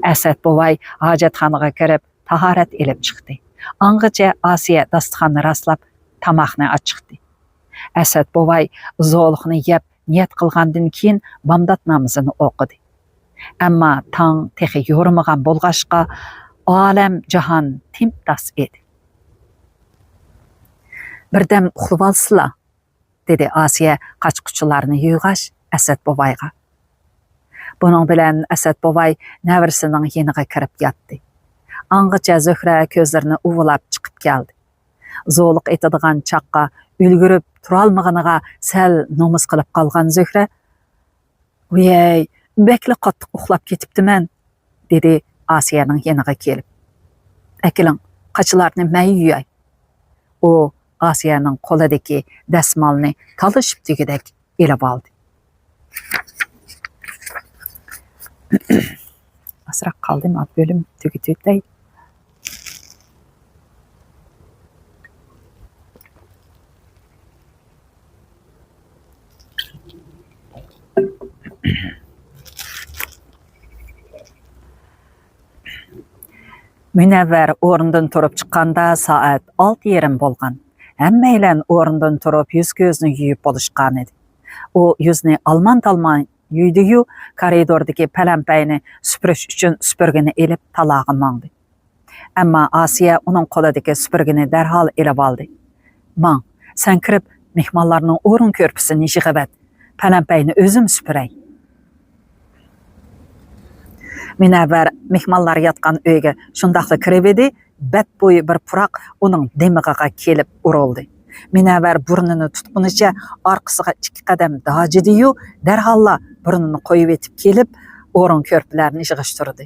ئەسئەت بوۋاي ھاجەتخانىغا كىرىپ، تاھارەت ئېلىپ چىقتى. ئاڭغىچە ئاسىيە داستىخاننى راسلاپ، تاماقنى ئاچىقتى. ئەسئەت بوۋاي زولۇقنى يەپ نىيەت قىلغاندىن كېيىن، بامدات نامىزىنى ئوقۇدى. ئەمما تاڭ تېخى يورۇمىغان بولغاچقا، ئالەم جاھان تىمتاس ئىدى. بىردەم ئۇخلىۋالسىلا، دېدى ئاسىيە قاچا-قۇچىلارنى يۇيغاچ ئەسئەت بوۋايغا. بۇنىڭ بىلەن ئەسئەت بوۋاي نەۋرىسىنىڭ يېنىغا كىرىپ ياتتى. ئاڭغىچە زۆھرە كۆزلىرىنى ئۇۋىلاپ چىقىپ كەلدى. زولۇق ئېتىدىغان چاغقا ئۈلگۈرۈپ تۇرالمىغىنىغا سەل نومۇس قىلىپ قالغان زۆھرە، ۋىيەي، بەكلا قاتتىق ئۇخلاپ كېتىپتىمەن، دېدى ئاسىيەنىڭ يېنىغا كېلىپ. ئەكېلىڭ، قاچىلارنى مەن يۇياي. ئۇ ئاسىيەنىڭ قولىدىكى دەسمالنى تالىشىپ دېگۈدەك ئېلىۋالدى. ئازراق قالدى، مانا بۆلۈم تۈگىتىۋېتەي. مۇنەۋۋەر ئورنىدىن تۇرۇپ چىققاندا سائەت ئالتە يېرىم بولغان. ھەممەيلەن ئورنىدىن تۇرۇپ يۈز-كۆزىنى يۇيۇپ بولۇشقانىدى. ئۇ يۈزىنى ئالمان-تالمان يۇيدى-يۇ، كارىدوردىكى پەلەمپەينى سۈپۈرۈش ئۈچۈن سۈپۈرگىنى ئېلىپ تالاغا ماڭدى. ئەمما ئاسىيە ئۇنىڭ قولىدىكى سۈپۈرگىنى دەرھال ئېلىۋالدى. ماڭ، سەن كىرىپ، مېھمانلارنىڭ ئورۇن كۆرپىسىنى يىغىۋەت، پەلەمپەينى ئۆزۈم سۈپۈرەي. مۇنەۋۋەر مېھمانلار ياتقان ئۆيگە شۇنداقلا كىرىۋىدى، بەت بويى بىر پۇراق ئۇنىڭ دىمىغىغا كېلىپ ئۇرۇلدى. مۇنەۋۋەر بۇرنىنى تۇتقىنىچە ئارقىسىغا ئىككى قەدەم داجىدىيۇ، دەرھاللا بۇرنىنى قويۇۋېتىپ كېلىپ، ئورۇن كۆرپىلەرنى يىغىشتۇردى.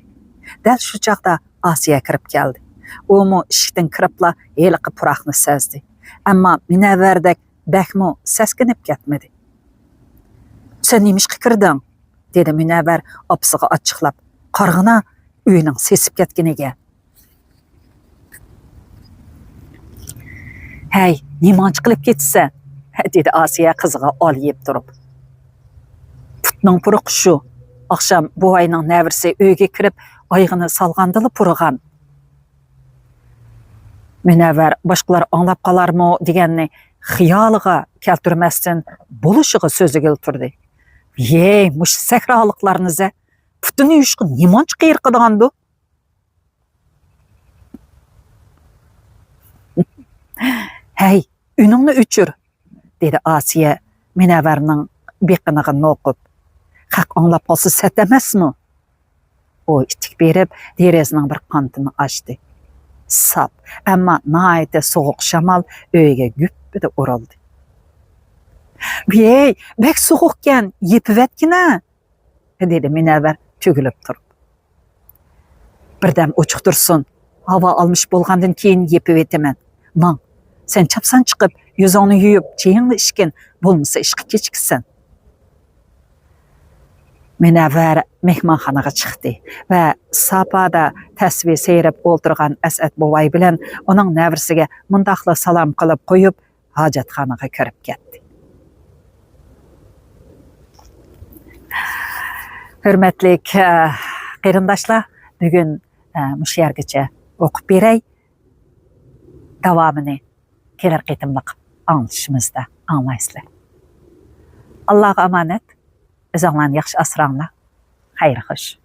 دەل شۇ چاغدا ئاسىيە كىرىپ كەلدى. ئۇمۇ ئىشىكتىن كىرىپلا ھېلىقى پۇراقنى سەزدى. ئەمما مۇنەۋۋەردەك بەكمۇ سەسكىنىپ كەتمىدى. سەن نېمىشقا كىردىڭ؟ دېدى مۇنەۋۋەر ئاپىسىغا ئاچچىقلاپ. قارىغىنا، ئۆينىڭ سېسىپ كەتكىنىگە. ھەي، نېمانچە قىلىپ كېتىسەن؟ دېدى ئاسىيە قىزىغا ئالىيىپ تۇرۇپ. پۇتنىڭ پۇرىقى شۇ. ئاخشام بوۋاينىڭ نەۋرىسى ئۆيگە كىرىپ، ئايىغىنى سالغاندىلا پۇرىغان. مۇنەۋۋەر باشقىلار ئاڭلاپ قالارمۇ دېگەننى خىيالىغا كەلتۈرمەستىن، بولۇشىغا سۆزلىگىلى تۇردى. ۋىيەي، مۇشۇ سەھرالىقلارنى زە، پۇتىنى يۇيۇشقا نېمانچە قىيرىقىدىغاندۇ؟ ھەي، ئۈنۈڭنى ئۆچۈر، دېدى ئاسىيە مۇنەۋۋەرنىڭ بېقىنىغا نوقۇپ. خەق ئاڭلاپ قالسا سەت ئەمەسمۇ؟ ئۇ ئىتتىك بېرىپ، دېرىزىنىڭ بىر قانىتىنى ئاچتى. ساپ، ئەمما ناھايىتى سوغۇق شامال ئۆيگە گۈپپىدە ئۇرۇلدى. ۋىيەي، بەك سوغۇقكەن، يېپىۋەتكىنە، دېدى مۇنەۋۋەر تۈگۈلۈپ تۇرۇپ. بىردەم ئوچۇق تۇرسۇن، ھاۋا ئالمىشىپ بولغاندىن كېيىن يېپىۋېتىمەن. ماڭ، سەن چاپسان چىقىپ، يۈزۈڭنى يۇيۇپ، چېيىڭنى ئىچكىن، بولمىسا ئىشقا كېچىكىسەن. مۇنەۋۋەر مېھمانخانىغا چىقتى ۋە ساپادا تەسۋى سېيىرىپ ئولتۇرغان ئەسئەت بوۋاي بىلەن ئۇنىڭ نەۋرىسىگە مۇنداقلا سالام قىلىپ قويۇپ، ھاجەتخانىغا كىرىپ كەتتى. ھۆرمەتلىك، ئە، قېرىنداشلار، بۈگۈن، ئە، مۇشۇ يەرگىچە ئوقۇپ بېرەي. داۋامىنى كېلەر قېتىملىق ئاڭلىشىمىزدا ئاڭلايسىلەر. ئاللاغا ئامانەت، ئۆزۈڭلارنى ياخشى ئاسراڭلار. خەير خوش.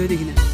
دېگىنە.